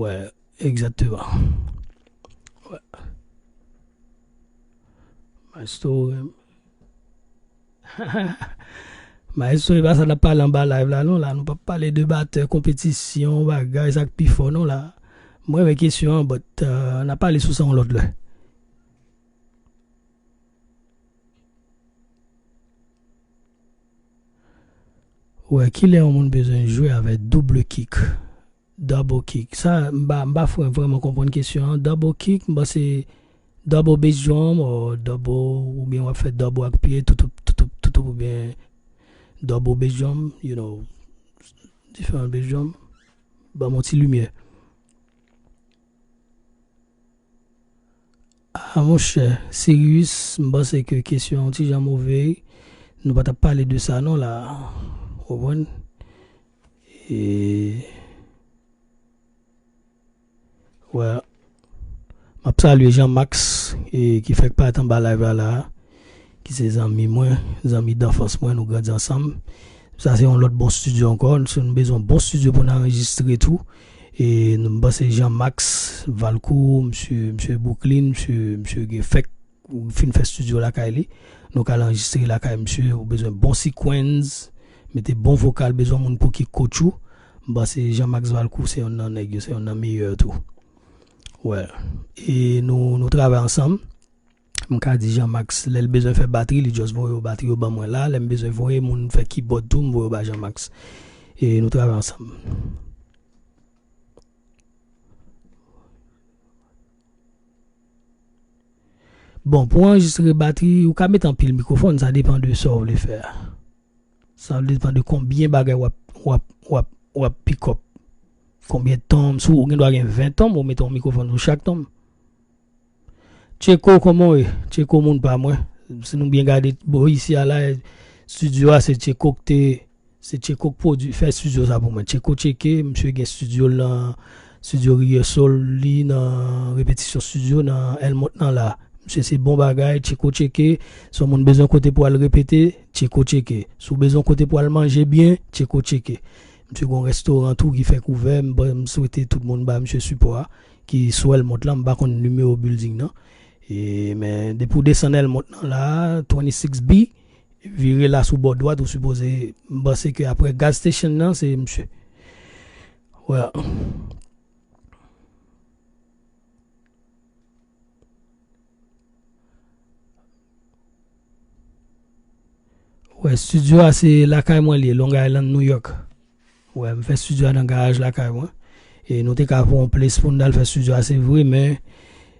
Wè, egzakteman. Wè. Maestro, Maestro, e pa sa n ap pale anba live la, non, la. Nou p ap pale de batè, konpetisyon, bagay, sa k pi fò, non, la. Mwen renmen kesyon an, but, euh, n a pale sou sa yon lòt lè. Wè, kilè yon moun bezwen jwe avèk double kick? Double kick. Sa, m pa, m pa fre-, vrèman konprann kesyon an. Double kick, m panse double bass drum, or double, oubyen w ap fè double ak pye, toutou, toutou, toutou, oubyen double bass drum, you know, diferan bass drum. Ban m yon ti limyè. Ah, monchè, Sirius, m panse ke kesyon an yon ti jan move. Nou pa t ap pale de sa, non, la. Ou konprann? E, wè. M ap salye Jean Max, e, ki fèk parèt anba live la, la, ki se zanmi mwen, zanmi danfans mwen, nou grandi ansanm. Sa se yon lòt bon studio ankò. Si nou bezwen yon bon studio pou n anrejistre tou, e nou, m panse Jean Max Valcourt, msye, msye Brooklyn, msye, msye gen fèk fin fè studio lakay li. Nou ka al anrejistre lakay msye, ou bezwen bon sequence, mete bon vokal, bezwen moun pou ki coach ou. M panse Jean Max Valcourt se yonn nan nèg yo, se yonn nan meyè tou. Wè. E nou, nou travay ansanm. M ka di Jean Max, lè l bezwen fè batri, li just voye yo batri yo ban mwen la. Lè m bezwen voye moun fè keyboard tou, m voye yo ba Jean Max. E nou travay ansanm. Bon, pou anrejistre batri, ou ka mete anpil mikwofòn, sa depann de sa w vle fè a. Sa depann de konbyen bagay w ap, w ap, w ap, w ap pick up. Konbyen tonb, si w gen dwa gen ven tonb, ou mete yon mikwofòn sou chak tonb. Tcheko, kòman w ye? Tcheko, moun pa mwen. Si nou byen gade, bò isi a la, studio a, se Tcheko ki te, se Tcheko ki pwodui, fè studio sa pou mwen. Tcheko Tcheke, msye gen studio l nan, studio rehearsal li nan repetisyon studio nan Elmont nan la. Msye se bon bagay, Tcheko Tcheke. Si yon moun bezwen kote pou al repete, Tcheko Tcheke. Si w bezwen kote pou al manje byen, Tcheko Tcheke. Msye gen yon restoran tou ki fèk ouvè, m, m swete tout moun ba msye sipò a, ki sou Elmont la, m pa konn nimewo building nan. E, men, depi w desann Elmont nan la, twenty-six B, vire la sou bò dwat, ou sipoze, m panse ke apre gas station nan, se msye. Wè. Wè, studio a se lakay mwen li ye, Long Island, New York. Wè, m fè studio a nan garaj lakay mwen. E nou te ka pran yon ples pou n al fè studio a, se vre, men,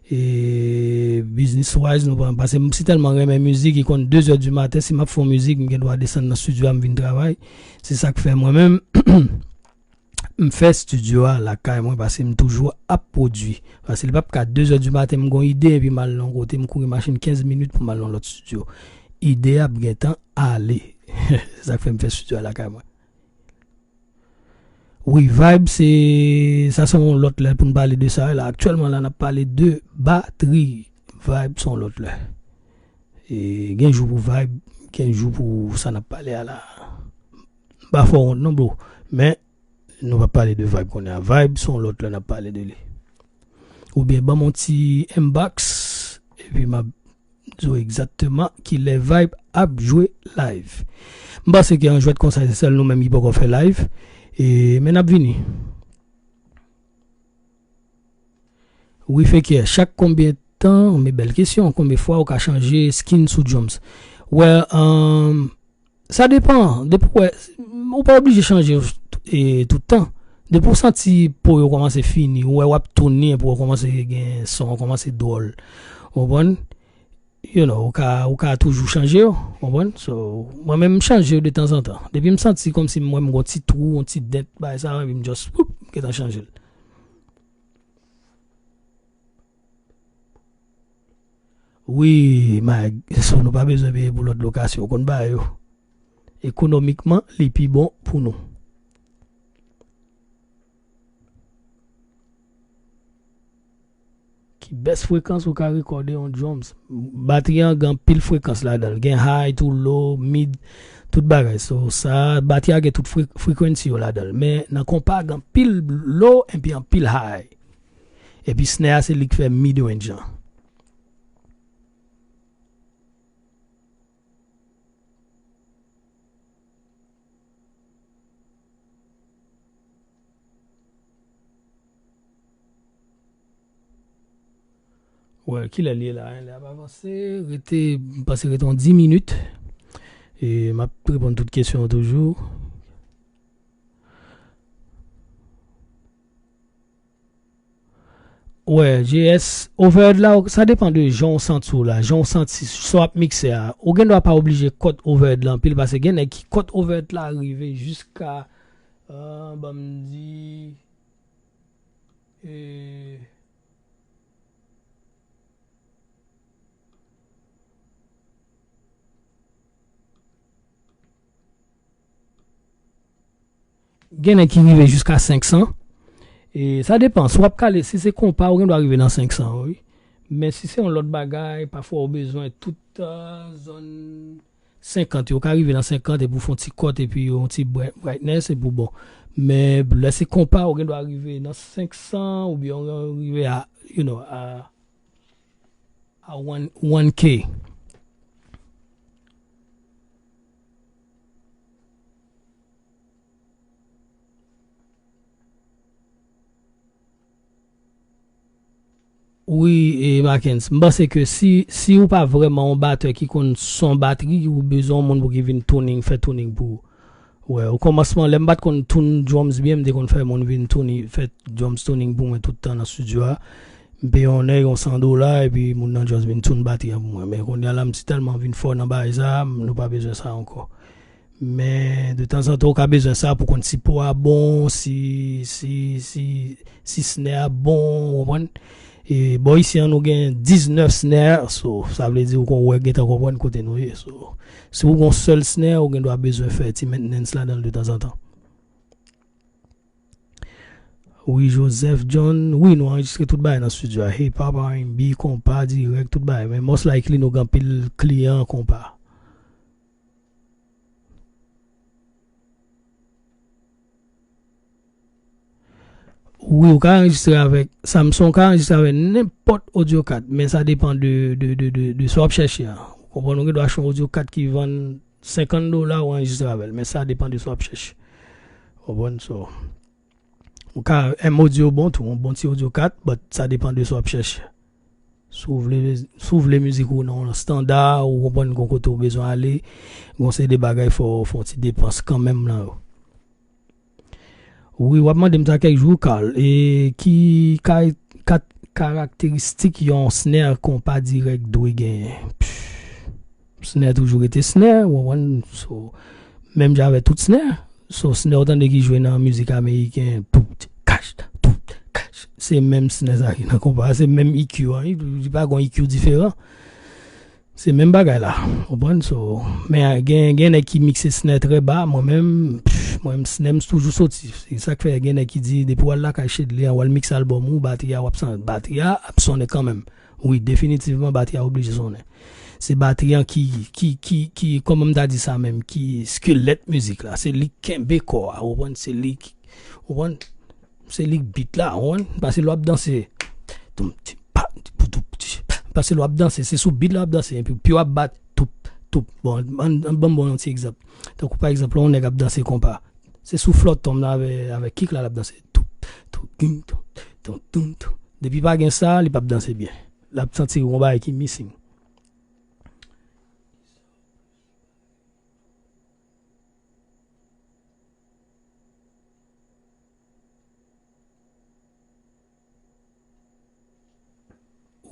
e, business wise, nou pa, paske m si tèlman renmen mizik, li konn de zè di maten, si m ap fè yon mizik, m gen dwa desann nan studio a, m vin travay. Se sa k fè mwen menm, m fè studio a lakay mwen, paske m toujou ap pwodui. Paske li p ap ka de zè di maten, m gon ide, epi m al nan yon kote, m kouri machin kenz minit pou m al nan lòt studio. Ide a ap gentan ale. Se sa k fè m fè studio a lakay mwen. Wi, vibe, se, sa se yon lòt lè pou n pale de sa. La, aktyèlman, la, n ap pale de batri. Vibe, se yon lòt lè. E, gen jou pou vibe, gen jou pou sa n ap pale a la. M pa fè w wont non, bro. Men, nou pa pale de vibe kounye a. Vibe, se yon lòt lè n ap pale de li. Oubyen, ban m yon ti inbox, epi m ap di w egzakteman kilè Vibe ap jwe live. M panse ke an jwèt konsa, se sèl nou menm ki poko fè live. E, men n ap vini. Wi, Fekè, chak konbyen tan, men bèl kesyon, konbyen fwa ou ka chanje skin sou drums? Well, um, sa depan, depi w wè, ou pa oblije chanje e, tout tan. Depi w santi po yo kòmanse fini, ou wè w ap tounen pou w kòmanse gen son, kòmanse dwòl. Ou konprann? You know, ou ka, ou ka toujou chanje yo, ou konprann? So, mwen menm m chanje yo de tanzantan. Depi m santi kòmsi mwen m gon ti twou, yon ti dent, bagay sa, epi m just, poup, m gentan chanje l. Wi, Mag, so nou pa bezwen peye pou lòt lokasyon, ou konn bagay yo. Ekonomikman, li pi bon pou nou. Ki bès frekans ou ka rekòde yon drums? Batri an gen anpil frekans ladan l. Gen high tou, low, mid, tout bagay. So, sa, batri a gen tout fre-, frequency yo ladan l. Men nan konpa, gen anpil low epi anpil high. Epi snare a se li k fè mid range an. Wè, kilè l ye la, hein? Lè ap avanse, rete, m panse rete yon dis minit. E m ap reponn tout kesyon yo toujou. Wè, J S, overhead la, sa depan de jan w santi w la, jan w santi sa w ap mikse a. Ou gen dwa pa oblije cut overhead la anpil, paske gen nèg ki cut overhead la rive jiska, ah, ban m di, e, Gen nèg ki rive jiska senk san. E sa depan, si w ap kale, si se konpa, ou gen dwa rive nan senk san, wi. Men si se yon lòt bagay, pafwa ou bezwen tout, ah, zòn senkant yo, ou ka rive nan senkant epi w fè yon ti cut epi yon ti bright-, brightness epi w bon. Men lè se konpa, ou gen dwa rive nan senk san oubyen ou rive a, you know, a, a one, one K. Wi, e Markens, m panse ke si, si ou pa vrèman yon batè ki konn son batri, ou bezwen yon moun pou ki vin tuning, fè tuning pou ou. Wè, o kòmansman, lè m pa t konn tune drums byen, m te konn fè moun vin tuning, fè drums tuning pou mwen tout tan nan studio a. M peye yon nèg yon san dola, epi moun nan just vin tune batri an pou mwen. Men kounye a la, m ti tèlman vin fò nan bagay sa, m, nou pa bezwen sa ankò. Men, de tanzantan, ou ka bezwen sa pou konn si po a bon, si, si, si, si snare a bon, ou konprann? E bò isi an, nou gen diznèf snare, so, sa vle di ou konn wè gentan konprann kote nou ye. So, si ou gon sèl snare, ou gen dwa bezwen fè ti maintenance ladan l de tanzantan. Wi, Joseph John, wi, nou anrejistre tout bagay nan studio a. Hip hop, R and B, konpa, dirèk, tout bagay. Men most likely, nou gen anpil kliyan konpa. Wi, ou ka anrejistre avèk Samson, ou ka anrejistre avèk nenpòt audio card, men sa depan de, de, de, de, de sa w ap chèche a. Ou konprann, ou gen dwa achte yon audio card ki vann senkant dola, ou anrejistre avè l, men sa depan de sa w ap chèche. Ou konprann, so, ou ka, M audio bon tou, yon bon ti audio card, but sa depan de sa w ap chèche. Si w vle, si w vle mizik ou nan yon standa, ou konprann gon kote ou bezwen ale, gon seri de bagay fò w fè yon ti depans kanmenm nan yo. Wi, w ap mande m sa kèk jou, Carl. E ki ka-, ka-, karakteristik yon snare konpa dirèk dwe genyen? Pff, snare toujou rete snare, ou konprann? So, menm jan avèk tout snare. So, snare ou tande ki jwe nan mizik ameriken, tout, kash, tout, kash. Se menm snare sa ki nan konpa, se menm E Q an, li, li pa gon E Q diferan. Se menm bagay la, ou konprann? So, men gen, gen nèg ki mikse snare trè ba, mwen menm, pff, mwen menm, snare m toujou soti. Se sa k fè gen nèg ki di, depi w al lakay Shedley an, w al mikse albòm ou, batri a, w ap santi batri a ap sonnen kanmenm. Wi, definitivman, batri a oblije sonnen. Se batri an ki, ki, ki, ki, kòman m ta di sa menm, ki skelèt mizik la. Se li k kenbe kò a, ou konprann? Se li ki, ou konprann? Se li k beat la, ou konprann? Paske lè w ap danse, toum, ti, pa, ti, pou, tou, ti, paske lè w ap danse, se sou beat la w ap danse, epi pye w ap bat, toup, toup. Bon, an, an, ban m ba w yon ti egzanp. Tankou, pa egzanp, lè yon nèg ap danse konpa, se sou flòt tonm la avè, avè kick la l ap danse. Toup, toup, toum, toum, toum, toum, toum. Depi pa gen sa, li p ap danse byen. L ap santi yon bagay ki missing.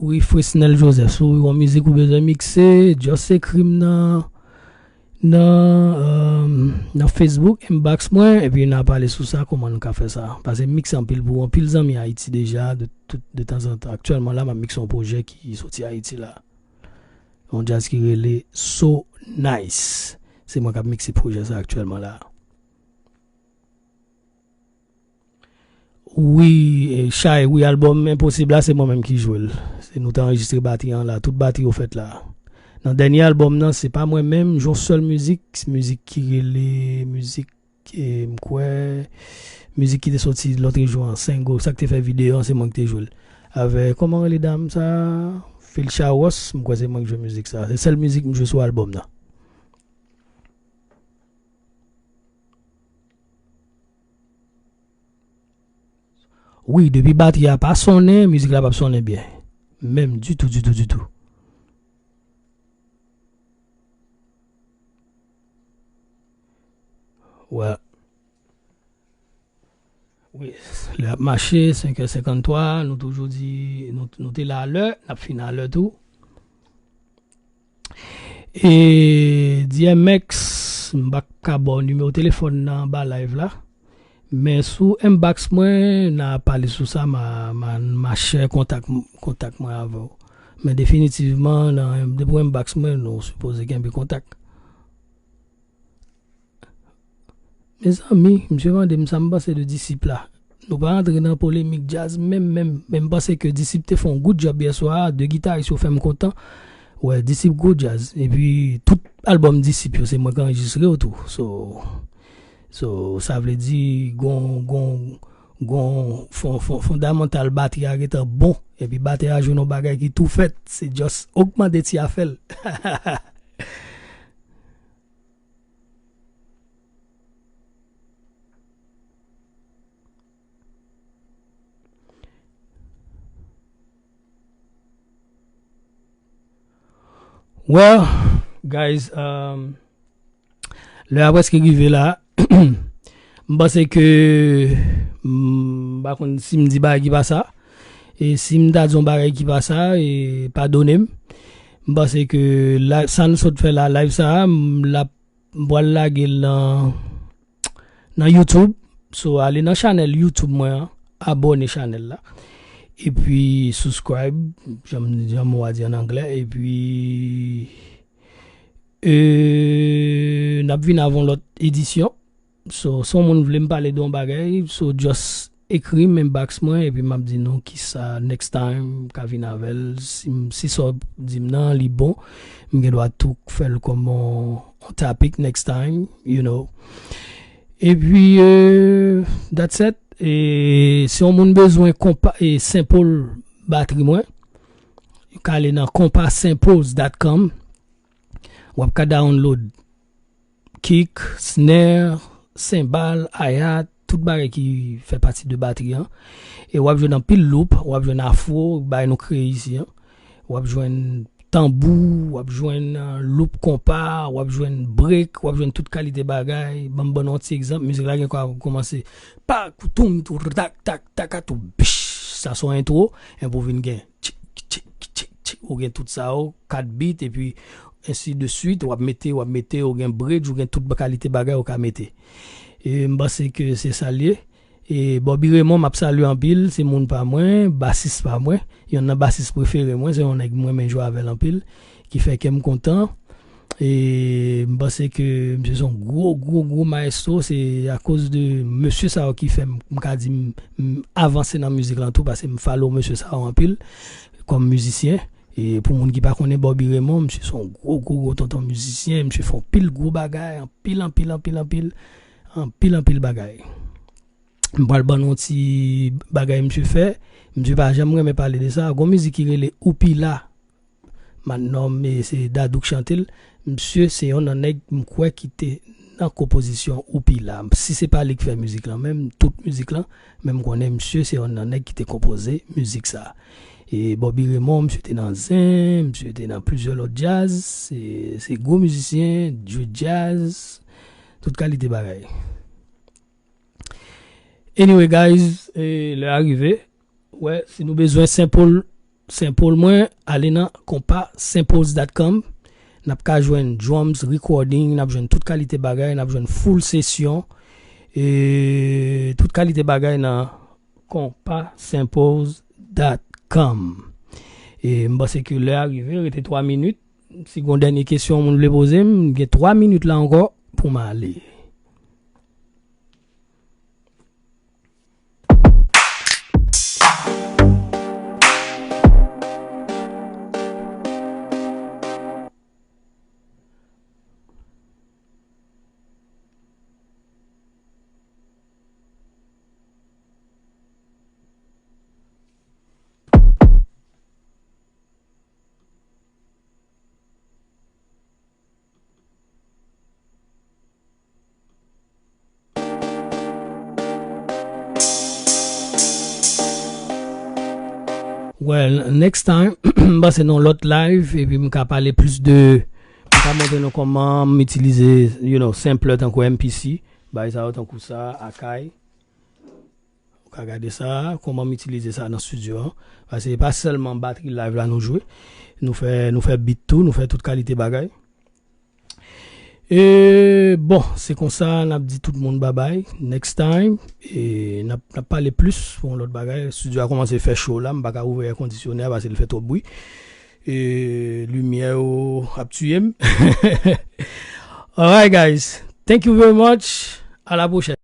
Wi, Fresnel Joseph, si w yon mizik ou bezwen mikse, just ekri m nan, nan, euh, nan Facebook, inbox mwen, epi n a pale sou sa, kòman nou ka fè sa. Paske m mikse anpil pou anpil zanmi Ayiti deja, de, tout, de tanzantan. Aktyèlman la, m ap mikse yon pwojè ki soti Ayiti la. Yon djaz ki rele So Nice. Se mwen k ap mikse pwojè sa aktyèlman la. Wi, e, Chay, wi, albòm Enposib la, se mwen menm ki jwe l. Se nou te anrejistre batri an la, tout batri yo fèt la. Nan dènye albòm nan, se pa mwen menm, jwe yon sèl mizik, mizik ki rele, mizik, e, m kwè, mizik ki te soti lòt jou an, Sengo, sa k te fè videyo an, se mwen ki te jwe l. Avèk, kòman rele dam sa? Phil Charos, m kwè se mwen ki jwe mizik sa. Se sèl mizik m jwe sou albòm nan. Wi, depi batri a pa sonnen, mizik la p ap sonnen byen. Menm ditou, ditou, ditou. Wè. Wi, lè ap mache, senk è senkanntwa, nou toujou di, nou, nou te la a lè, n ap fin a lè tou. E D M X, m pa ka ba w nimewo telefòn nan anba live la. Men sou inbox mwen, n a pale sou sa, ma, ma, ma share kontak, kontak mwen avè w. Men definitivman, nan, depi w inbox mwen, nou sipoze kenbe kontak. Mezanmi, misye mande m sa m panse de Disip la. Nou pa rantre nan polemik djaz menm, menm, men m panse ke Disip te fè yon good job yè swa a. De gitaris yo fè m kontan. Wè, Disip gwo djaz. Epi, tout albòm Disip yo, se mwen ki anrejistre yo tou. So, so, sa vle di, gon, gon, gon fon, fon, fondamantal batri a gentan bon. Epi, batè a jwenn yon bagay ki tou fèt. Se just ogmante ti afè l. Well, guys, um, lè a prèske rive la. M panse ke, m pa konn si m di bagay ki pa sa. E si m ta di yon bagay ki pa sa, e padone m. M panse ke la, sa n sot fè la, live sa a, m l ap, m pral lage l nan, nan YouTube. So, ale nan chanèl YouTube mwen an, abòne chanèl la. Epi, subscribe, jan m, jan mo a di an anglè. Epi, e, n ap vin avè yon lòt edisyon. So, si yon moun vle m pale de yon bagay, so, just ekri m, inbox mwen, epi m ap di nou kisa next time m ka vin avè l. Si, si sa w di m nan, li bon, m gen dwa tou fè l kòm yon, yon topic next time, you know. Epi, e, that's it. E, si yon moun bezwen konpa, e, sample batri mwen, yo ka ale nan compas samples dot com. W ap ka download kick, snare, senbal, hi-hat, tout bagay ki fè pati de batri an. E w ap jwenn anpil loop, w ap jwenn afro, bagay nou kreye isi an. W ap jwenn tanbou, w ap jwenn, euh, loop konpa, w ap jwenn break, w ap jwenn tout kalite bagay. Ban m ban nou yon ti egzanp, mizik la gen kwa kòmanse pa koutoum tou tak tak tak tou bich. Sa se yon intro, enpi w vin gen tchik tchik tchik tchik, ou gen tout sa yo, kat beat, epi ensi de suit, w ap mete, w ap mete, ou gen bridge, ou gen tout kalite bagay ou ka mete. E m panse ke se sa l ye. E Bobby Raymond, m ap salye anpil, se moun pa mwen, basis pa mwen, yonn nan basis prefere mwen, se yon nèg mwen renmen jwe avè l anpil, ki fè kè m kontan. E m panse ke misye se yon gwo, gwo, gwo maestro, se akoz de mesye sa yo ki fè m, m ka di m, m avanse nan mizik lan tou, paske m follow mesye sa yo anpil kòm mizisyen. E pou moun ki pa konnen Bobby Raymond, misye se yon gwo, gwo, gwo tonton mizisyen, misye fè anpil gwo bagay, anpil, anpil, anpil, anpil, anpil, anpil bagay. M pral ban nou yon ti bagay misye fè. Misye pa janm renmen pale de sa. Gon mizik ki rele Oupila. Madnòm, e se Dadou k chante l. Misye se yonn nan nèg m kwè ki te nan konpozisyon Oupila. Si se pa li k fè mizik lan menm, tout mizik lan, men m konnen misye se yonn nan nèg ki te konpoze mizik sa. E Bobby Raymond, misye te nan zen, misye te nan plizyè lòt djaz, se, se gwo mizisyen, djaz, tout kalite bagay. Anyway, guys, e, lè a rive. Wè, si nou bezwen sample, sample mwen, ale nan konpa samples dot com. N ap ka jwenn drums, recording, n ap jwenn tout kalite bagay, n ap jwenn full session, e, tout kalite bagay nan konpa samples dot com. E m panse ke lè a rive, rete twa minit. Si gon dènye kesyon moun vle poze m, m gen twa minit la ankò pou m ale. Well, next time, m pase nan lòt live, epi m ka pale plis de, m ka montre nou kòman m itilize, you know, sampler tankou M P C, bay sa yo tankou sa, Akai. Ou ka gade sa, kòman m itilize sa nan studio an. Paske se pa sèlman batri live la nou jwe. Nou fè, nou fè beat tou, nou fè tout kalite bagay. E bon, se konsa n ap di tout moun babay. Next time, e n ap, n ap pale plis pou yon lòt bagay. Studio a kòmanse fè cho la, m pa ka ouvri èkondisyonè a paske l fè twòp bri. E limyè yo ap tiye m. Alright, guys. Thank you very much. À la prochaine.